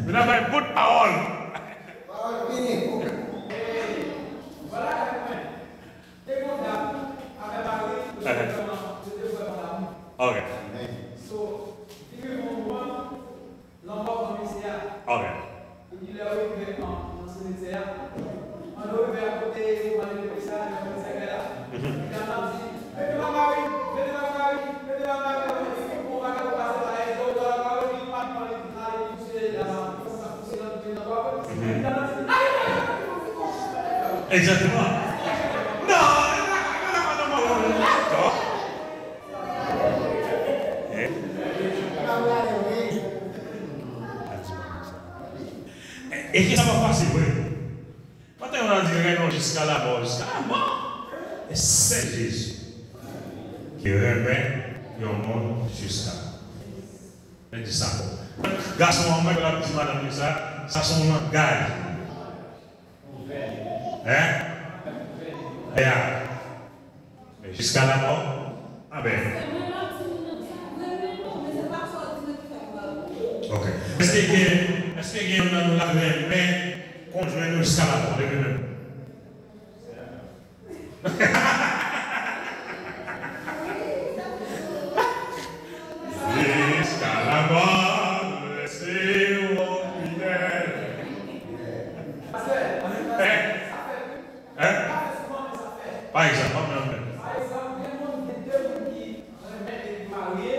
Men nan bay bout pawòl. Pawòl fini. Vwala, avèk mwen. Te gon dam avè mari yo, yo te vrèman, yo te vrèman damou. Ok. So, vin rive yon moman, lanmò pran mesye a. Ok. Epi lè yo rive an, nan simetyè a, pandan yo rive a kote yo pral mete mesye a, lè yo fè sèkèy la, dam nan di, mete pa mari, mete pa mari, mete pa mari, mete pa mari, mete pa mari. Egzakteman. Non, non, non, non, non, non. E ke sa pa fasil, wi. Pantan yon nan di renmen w jiska lamò, jiska lamò. E sèl Jezi ki renmen yon moun jiska. Men di sa ankò. Gason an, mwen, l ap di madanm li sa, sa se yon langaj. Hein? Ya. Men jiska lamò, amen. Ok. Èske gen, èske gen youn nan nou la renmen konjwen nou jiska lamò, leve men w. Jiska lamò, nou rete fidèl. Hein? Hein? Pa egzanp, pa egzanp. Renmen epi marye,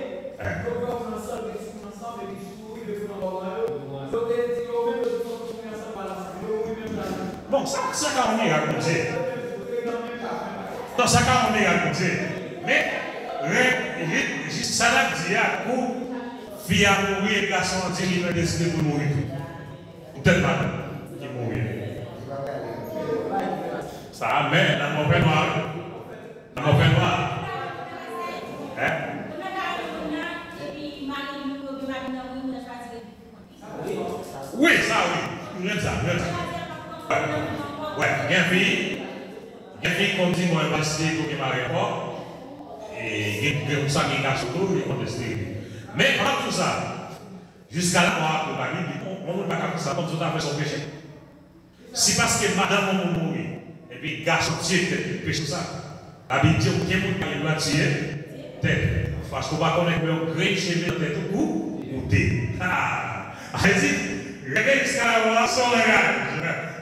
yo vin ansanm, epi souri ansanm, epi souri devan bò yo. Yo te di yo menm, yo te fòk mouri ansanm, pale ansanm. Yo mouri menm jan. Bon, sa, sa ka yon mirak Bondye. Non, sa ka yon mirak Bondye. Men, ren, jis, jis sa n ap di a, kou fi a mouri, e gason an di li menm deside pou l mouri tou. Ou tèt malad ki mouri. Sa, men, lanmò fè nwa, wi. Lanmò fè nwa. Hein? Wi, sa, wi. M renmen sa, m renmen sa. Wè, wè, gen fi, gen fi konn di, bon, yo pa Steril tou gen mari ankò. E gen, gen konsa gen gason tou, gen kont steril. Men, ann tou sa, jiska la mò a pou pa li, yon moun pa ka fè sa, kòmsi w ta fè sa yon peche. Si paske madanm yon moun mouri, epi gason tiye tèt li, peche sa. Labib di okenn moun pa gen dwa tiye tèt li. Paske w pa konnen kouman yon grenn cheve nan tèt ou kou, koute. Ha! Sa vle di, reve jiska la mò a se yon langaj.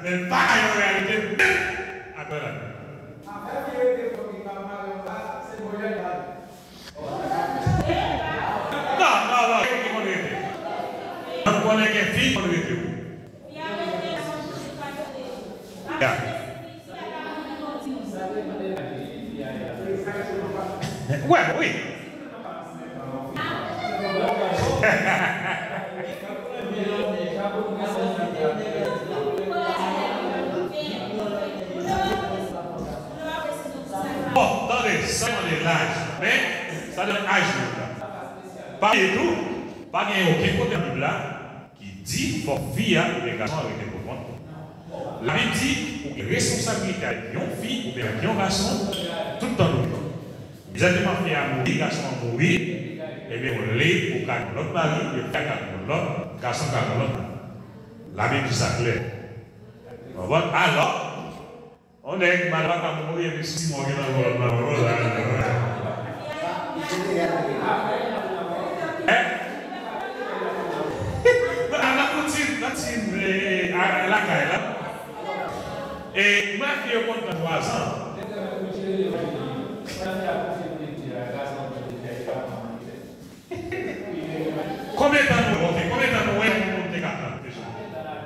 Men pa yon reyalite menm. Apre la. Non, non, non, gen fi ki konn rete. Mwen konnen gen fi ki konn rete wi. Ya. Wè, wi. Bon, tande, sa mande laj. Men, sa depann laj moun nan. Pa bliye tou, pa gen okenn kote nan Bib la ki di fòk fi a oubyen gason an rete pou kont li. Labib di ou gen responsablite avèk yon fi oubyen avèk yon gason tout tan nou vivan. Egzakteman, fi a mouri, gason an mouri, ebyen, ou le ou ka gen yon lòt mari, oubyen fi a ka gen yon lòt, gason ka gen yon lòt mari. Labib di sa klè. Ou konprann? Alò, yon nèg, madanm pa ka mouri, epi si mò gen nan yon lòt mari, oh la la. Hein? Nan, nan koutim, nan koutim, eh, a, lakay la. E, mwen ak li yo konn nan twazan. Konbyen tan nou, ok, konbyen tan nou wè yon moun te ka pran?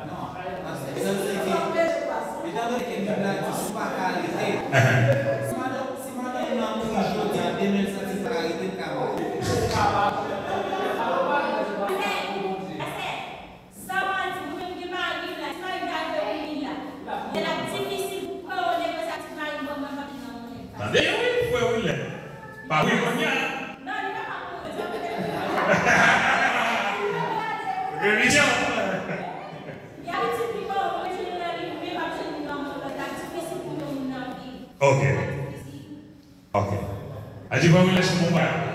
Non, paske sa se ke, etandone ke Bib la di si w pa ka rete, si madanm, si madanm nan mouri jodi a, demen l santi l pa ka rete, l ka marye. Sa w ap di, mwen menm gen mari la, ti mari m ta rive pou li la. Lè l ap difisil pou mwen, ou negosye ak ti mari m, ban mwen fanmi nan mwen. Tande wi, frè Wilner. Pa wi kounye a. Non, li pa pa pou mwen. Revizyon. Y ap itil li ban mwen, jwenn nan li, men m ap jwenn li nan mwen, lè l ap difisil pou yon moun nan viv. Ok. L ap difisil. Ok. A di pa wi lè sou bon bagay.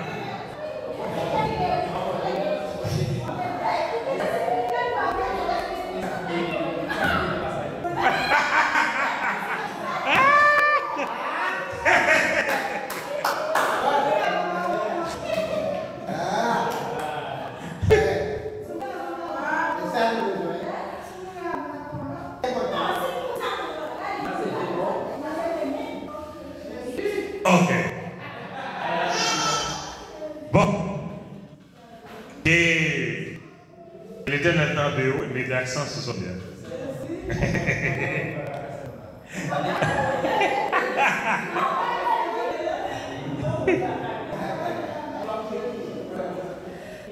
Ok. Bon. E Letènèl kanpe w, mete aksan sou Sonya.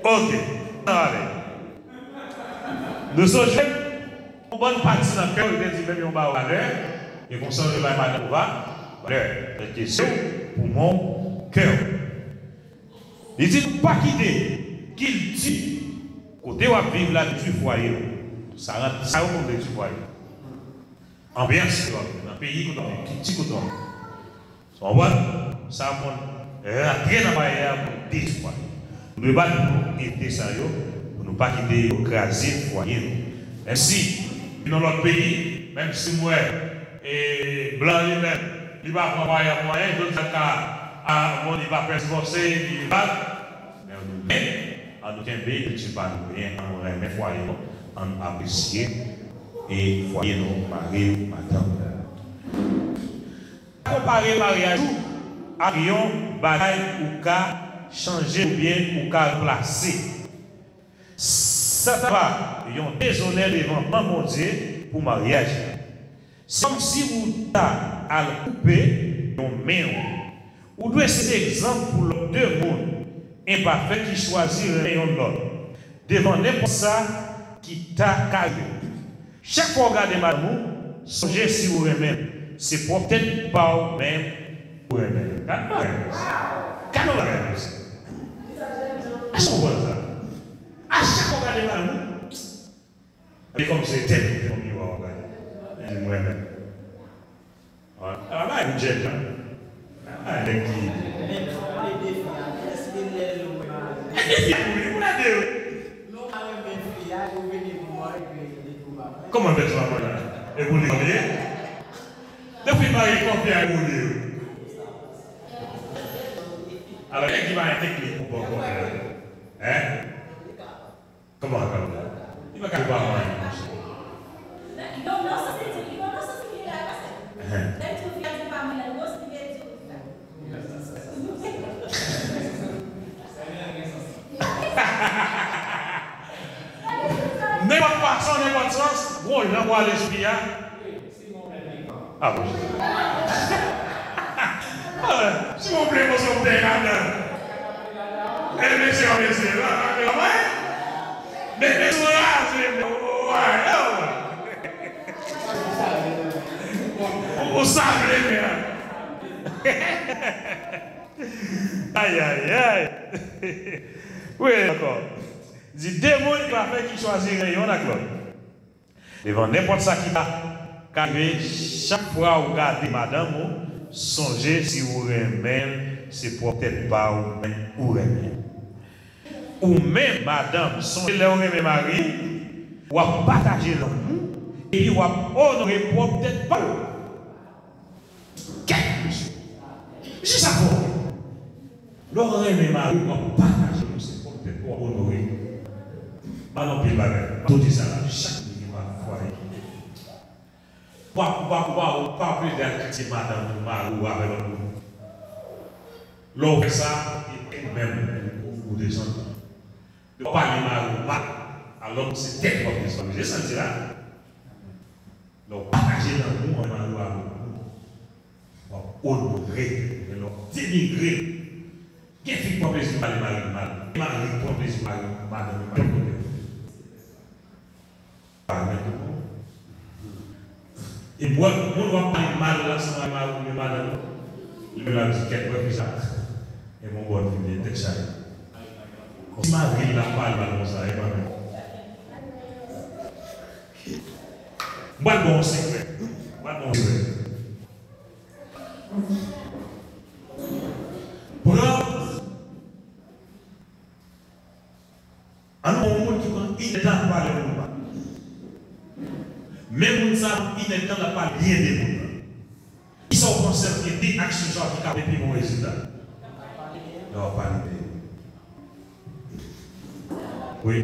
Ok. Sa ale. Nou sonje, yon bòn pati nan kè w, li te di menm yon ba w valè, e konsa w te bay madanm ou va, valè, tèt kesyon, poumon, kè w. Li di nou pa kite kilti kote w ap viv la detwi fwaye w. Sa rant, sa yo konn detwi fwaye w. Anbyans ke w ap viv, nan peyi kote w ap viv, kilti kote w ap viv. Ou konprann? Sa konn rantre nan fwaye a pou l detwi fwaye. Nou dwe bat pou nou evite sa yo, pou nou pa kite yo kraze fwaye nou. Menm si, vin nan lòt peyi, menm si m wè, e, blan li menm, li pa pran fwaye a pou anyen, jodi a ka, a, bon, li pa pè divòse, li pa. Men nou, men, an nou kenbe kilti pa nou, e an nou renmen fwaye nou, an nou apresye, e fwaye nou, mari, madanm. Konpare maryaj ou ak yon bagay ou ka chanje oubyen ou ka ranplase. Sa ta va yon dezonè devan plan Bondye pou maryaj la. Se kòmsi ou ta al koupe yon men w. Ou dwe sèvi egzanp pou lòt de moun enpafè ki chwazi renmen youn lòt devan nenpòt sa ki ta ka rive. Chak fwa w gade madanm ou, sonje si ou renmen l, se pwòp tèt pa w menm ou renmen l. Gad yon bagay konsa. Gad yon bagay konsa. Èske w konprann sa? A chak fwa w gade madanm ou, e kòm se tèt ou, se yon miwa w ap gade. Li di, "M renmen l." A, a, bagay pou djèl, non. Nèg ki. Men pou le defi a, èske lè l wè mari. E defi a pou li, pou la de yo. Non, pa renmen fi a, yo vini pou mwen, epi li tou pa mwen. Kòman fè sa mwen la? E pou li konbyen? Depi mari konbyen a pou li yo. Alò, nèg ki pa gen teknik pou bon konbyen. Hein? Kòman, kòman? Li pa ka ba mwen. Yon non sansi di, yon non sansi di la pase. Lè tou fi a di pa mwen nan gwo si li di ou sa. Nenpòt fason, nenpòt sans, gon jan pou al espri a. Ah, bon. Ah, si w vle, mwen se yon bèl ladan. E mesye, mesye, la, la, la, mwen. Men, men, sou raze, men, w, w, w, w, w sa vle, men. Ay, ay, ay. Wi, ankò. Di de moun ki pa fè ki chwazi ren yonn ak lòt. Devan nenpòt sa ki ta ka rive, chak fwa ou gade madanm ou, sonje si ou renmen l, se pwòp tèt pa ou menm ou renmen. Ou menm, madanm, sonje lè ou renmen mari w, w ap pataje lanmou epi w ap onore pwòp tèt pa w. Kèt mesye. Jis sa fò. Lè w renmen mari w, w ap pataje pou se pwòp tèt ou w ap onore. Pa nan pil bagay. M ap di sa la, chak moun gen pa fwaye ki gen. W ap, w ap, w ap, w ap plede al kritike madanm ou, mari w avè lòt moun. Lè w fè sa, e ou menm ou, ou desann. Lè w pale mari w mal, alò se tèt w ap desann. Se sa l di la. Lè w pataje lanmou an mari w avè w, w ap onore, men lè w denigre l. Gen fi k pran plezi pale mari l mal. Gen mari k pran plezi pale madanm yo mal. Tout kote. Pa renmen tout moun. E bwè, moun w ap pale mal la, se mari w oubyen madanm ou. Li menm l ap di, kèt, wè fi sa. E bon, bon, fi byen, tèt chaje. Kòm si mari l ap pale mal konsa, e pa menm. M pral ba w yon sekrè. M pral ba w yon sekrè. Pran An nou pran yon moun ki pran inèdtan ap pale yon moun mal. Men moun sa pran inèdtan l ap pale byen de moun nan. Kisa w panse ant de aksyon sa yo ki ka pote pi bon rezilta? Lè w ap pale de yo. Wi.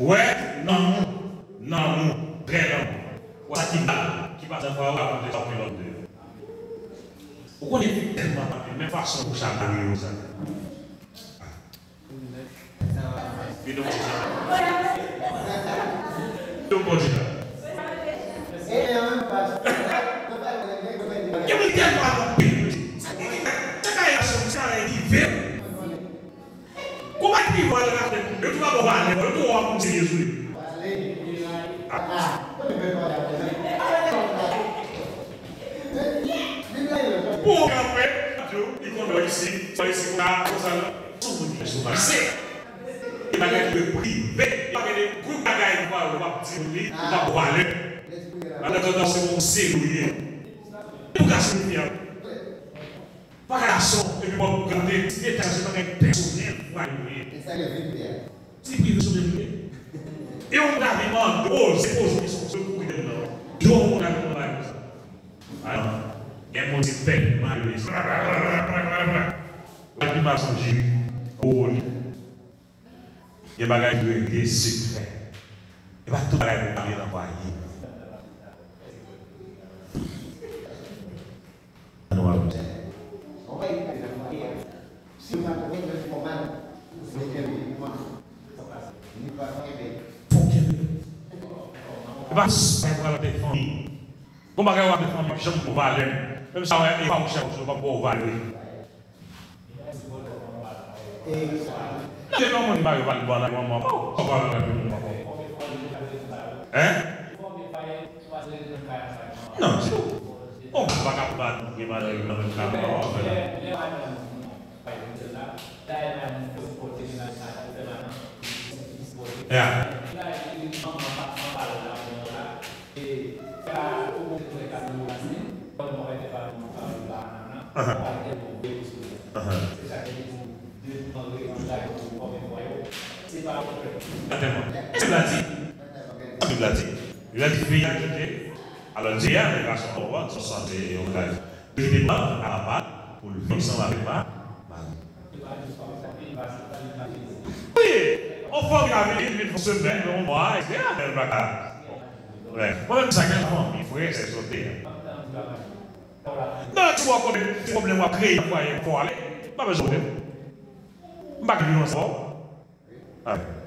Ou wè, lanmou, lanmou, vrè lanmou. Ou wè sa ki mal, ki pa janm fè ou rakonte sa ou fè lòt de yo. Ou konnen fi tèlman pa menm fason pou sa mari yo sa. Vin nou ti jan. Vin nou bon ti jan. Gen moun tèlman anpil, sa gen ki fè, sa ka yon aksyon, sa ka rive. Kou pa t pi mal la, yo tou pa bon valè, yo tou wè moun serye sou li. Pou w ka fè, li konn wè isi, wè isi, konsa, konsa, non. Son moun ki sou pase. E bagay ki dwe prive. E pa gen de gwoup bagay nou pa wè, w ap di moun li, ou pa bon valè. Pandan tan se yon seri ou ye. Pou gason ou fi a. Pa gason, epi w ap gade ti detay, se bagay pèsonèl pou al nou ye. E sa yo vin fè a. Ti prive sou moun li ye. E yon moun ta vin mande, oze poze yon kesyon, se pou ki nan. Yon moun ta vin mande bagay konsa. Alò, gen moun se pèp malere. Ou pa pi mal sonje, wi. Gwo li. Gen bagay ki dwe rete sekrè. E pa tout bagay pou pale nan fwaye. Ann wè Bondye. Fò kenbe. E pa sa pou al avèk fanmi. Gon bagay w ap fè fanmi janm pou valè. Menm sa w e pa yon chèf ou pa pou valè. Nan de non moun pa yo pa bon nan manman pa ou pa nan de moun manman. Hein? Non, se ou. Bon, ou pa ka pa gen valè nan menm ka pa ou fè la. Yeah. Exactement. Sa Bib la di. Sa Bib la di. Bib la di, peyi a kite. Alò, Dieu a, men gason an, sòsante yon kay. Li te pran a papa pou l viv ansanm avèk ma-, Mari. Wi, yon fanm ka vin, vin yon semèn, yon mwa, etsetera, men l pa ka. Wè. Mwen menm, sa gen fanmi, frè, sè, sote. Non, ti bò kote, ti pwoblèm w ap kreye nan fwaye, fò ale. M pa bezwen pwoblèm. M pa gen viyolans avè w. Amèn.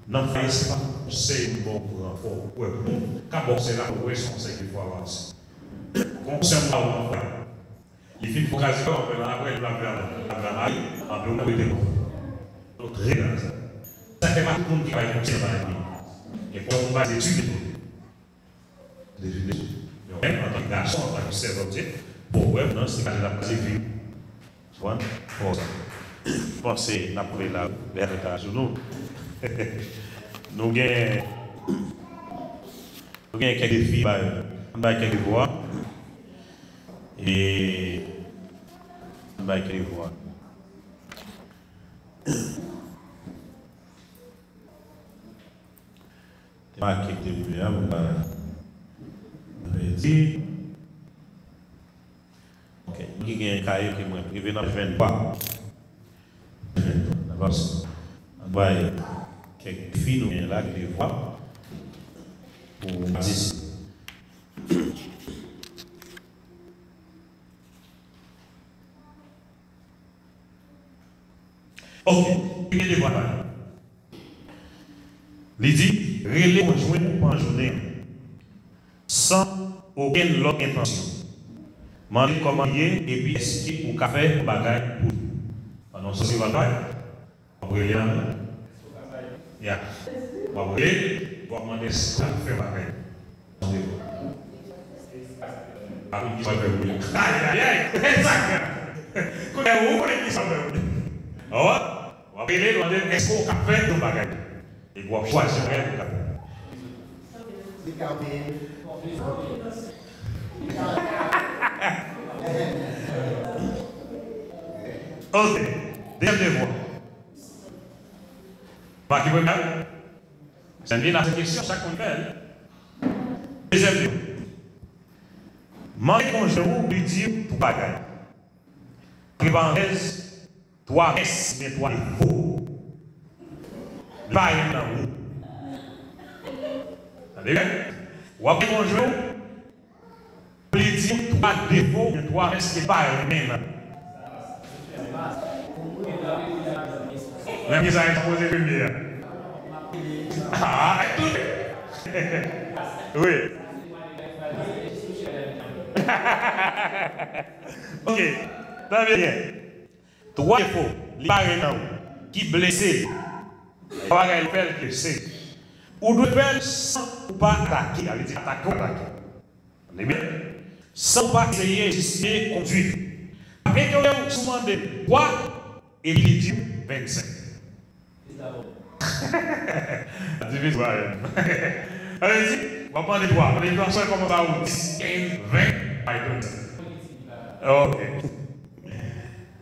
Nan fwaye, se pa konsèy m ba w pran, fò w kwè pou m ka ba w konsèy la, pou w wè se konsèy ki fò avanse. Konsèy m ba w nan fwaye. Li fin fè w kraze kò w, anpè nan apre, li pa vle al, li pa vle al mari, anpè w rete bon. Donk, rete nan sa. Sa fè pa tout moun ki bay konsèy nan fwaye. E fò w bay etid etou. Defini sou. Men ou menm, antanke gason, antanke sèvant Bondye, pou w wè nan se kaze l ap pase vi. Konprann? Bon, sa. M panse n ap kanpe la, lè a sou nou. Nou gen, nou gen kèk defi, bay, ann bay kèk devwa. E, ann bay kèk devwa. Te make k te rive a, mwen pa pèdi. Ok, nou ki gen kaye ke mwen rive nan venntwa. Venntwa, n ap avanse. Ann bay kèk defi nou gen la, kèk devwa pou madi sa. Ok, premye devwa la. Li di, rele konjwen ou pandan jounen an, san okenn lòt entansyon. Mande l kòman li ye, epi èske ou ka fè yon bagay pou li. Pandan w sòti w al travay, w ap rele nan. Ya. W ap rele, w ap mande èske w ka fè yon bagay. Mande l. Pa konn ki sa w fè pou li. Ayayay! E sa k fè. Kounye a, ou konnen ki sa w fè pou li. Awa. W ap rele l, mande l, èske w ka fè yon bagay? Epi w ap chwazi yon bagay pou w ka fè. Ok. Dezyèm devwa. Make premye a. Sa vin a se kesyon, chak moun fè l. Dezyèm devwa. Mande konjwen ou pou li di w twa bagay. Antre parantèz, twa mès oubyen twa defo. Li pa renmen nan ou. Tande byen? W ap gen konjwen w pou li di w twa defo oubyen twa mès ke li pa renmen nan. Menm ki sa, e poze premye a. Ah, tout. Wi. Ok. Tande byen. Twa defo li pa renmen nan ou, ki blese l. Yon bagay l fè l blese. Ou dwe fè l san ou pa atake, sa vle di atake ou atake. Tande byen. San ou pa eseye jistifye kondwit. L ap entèwonte w si w mande l twa, epi li di w vennsenk. Difisil, pa menm. Sa vle di, w ap mande twa, mande twa, sa kòmanse a ou dis, kenz, ven, bay twenty. Ok.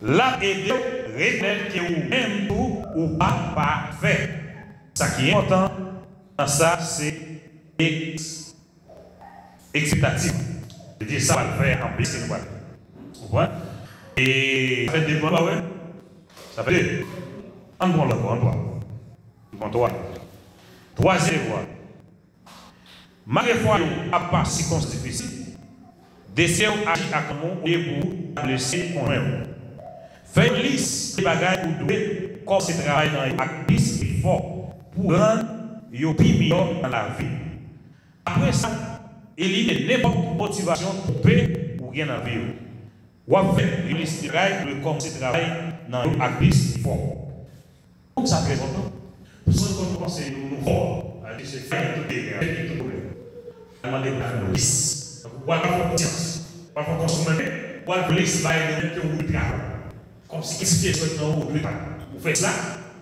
L ap ede w rekonèt ke ou menm tou, ou pa pafè. Sa ki enpòtan nan sa, se eks- Ekspektativ. Li di sa pral fè anplis ke nou pral. Konprann? E sa fè de, pa vre? Sa fè de. Ann pran lòt bò, ann pran. Ann pran twa. Twazyèm devwa. Malgre fwa yo ap pase sikonstans difisil, deside w aji ak lanmou olye pou w ta blese konjwen w. Fè yon lis de bagay ou dwe kòmanse travay nan yo ak plis efò pou w rann yo pi miyò nan lavi w. Apre sa, elimine nenpòt motivasyon twonpe ou gen nan vi w. W ap fè yon lis de bagay ou dwe kòmanse travay nan yo ak plis efò. Kòm sa trè enpòtan. Pou sa nou konn panse nou, nou fò. Sa vle di se fè tout dega, fè tout pwoblèm. Sa mande pou w fè yon lis. Tankou w al fè konsyans. W al fè konsyans ou menm, w al fè lis bagay ou menm ke ou dwe travay. Kòmsi ki sitiyasyon nan ou dwe pa. Ou fè sa,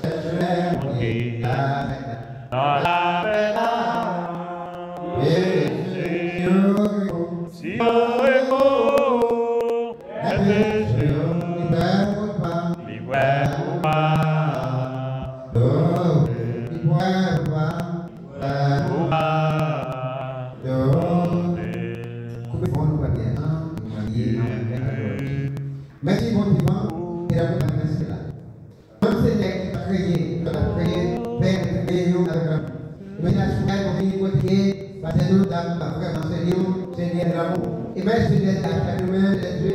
Sèchè mwen ki la nan lapè la. E Jezi yo repo, si yo repo, e Jezi yo li pran repo pa, li pran repo pa. Oh, li pran repo pa, li pran repo pa. Oh, koupe fon nou pa byen, non? Nou pa byen, non? Mèsi Bondye, bon, e la pou mèsi la. Menm Senyè ki pa kreye, ki pa kreye, Pè, kreye yo avèk lanmou. E mèsi la, Senyè, nou vini kote ke, pastè nou, dam, vrèman, se li, Senyè, lanmou. E mèsi, Senyè, a chak nou menm, Senyè Dye,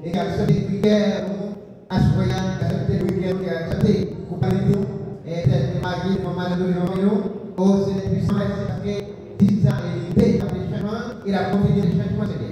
e ki aksepte priyè nou, aswè a, ki aksepte priyè nou, ki aksepte koup nou, e tèt nou magi, nou mari nou, nou nou, o Senyè pwisan, mèsi paske, di sa, e li deja fè chanjman, e l ap kontinye fè chanjman, Senyè.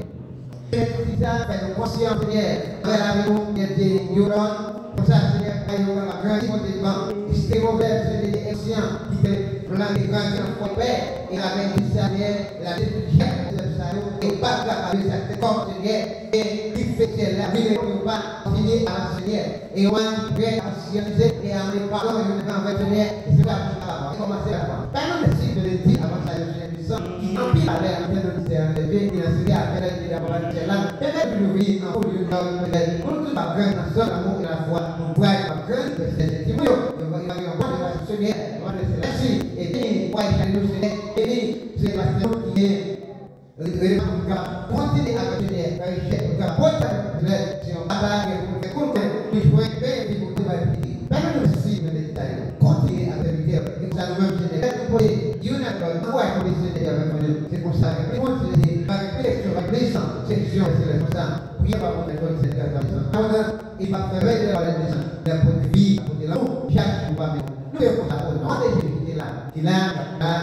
Senyè, di sa, fè nou konsyan, Senyè, anvè lavi nou, Senyè Dye, yo lòt, konsa, Senyè, fè yo kapab grandi, kote ban, e se movè, Senyè Dye, konsyan, ki te plante, grandi nan fò pè, e avèk di sa, Senyè, la destriksyon de zèv sa yo, e pa kapab sa te kòm, Senyè, e ki fè syèl la vire pou yo pa fini avan Senyè. E yo antre ansyanize e amenn padon yo devan anvè Senyè, e se pa pou sa pa kòmanse avan. Pè nou mèsi de di avan sa yo Senyè pwisan, ki anpil alè an tèt de Senyè Dye, ki nan Senyè apèl ki nan papa Senyè la. Pèmèt nou vini an pou yo nan Senyè, pou nou tout pa grenn nan sòl lanmou e lafwa, nou pral pa grenn de Senyè, ki pou yo, yo va yon bon de Senyè, yo va de Senyè, mèsi, e beni, wa e chale nou Senyè, beni, se pastè nou ki gen Rele pou ka kontinye avèk Senyè, fè rechèch pou ka pote avèk Senyè, se yon batay ke pou fè konn fè, pou jwenn pen epi pou te bay piti. Pèmèt nou si nan leta yo, kontinye avèk Senyè, e sa nou menm Senyè, lè nou pote youn ak lòt, ankouraje Senyè avèk nou, se konsa ke plis moun Senyè, pa gen plis leksyon, pa gen plis seksyon, se konsa, priyè pa pou mèt Senyè, e pa fè rèy de la palèt de san, lè pote vi, pote lanmou, chak jou pa men. Nou ye konsa, o non de Jezi ki te la, ki la, k ap la,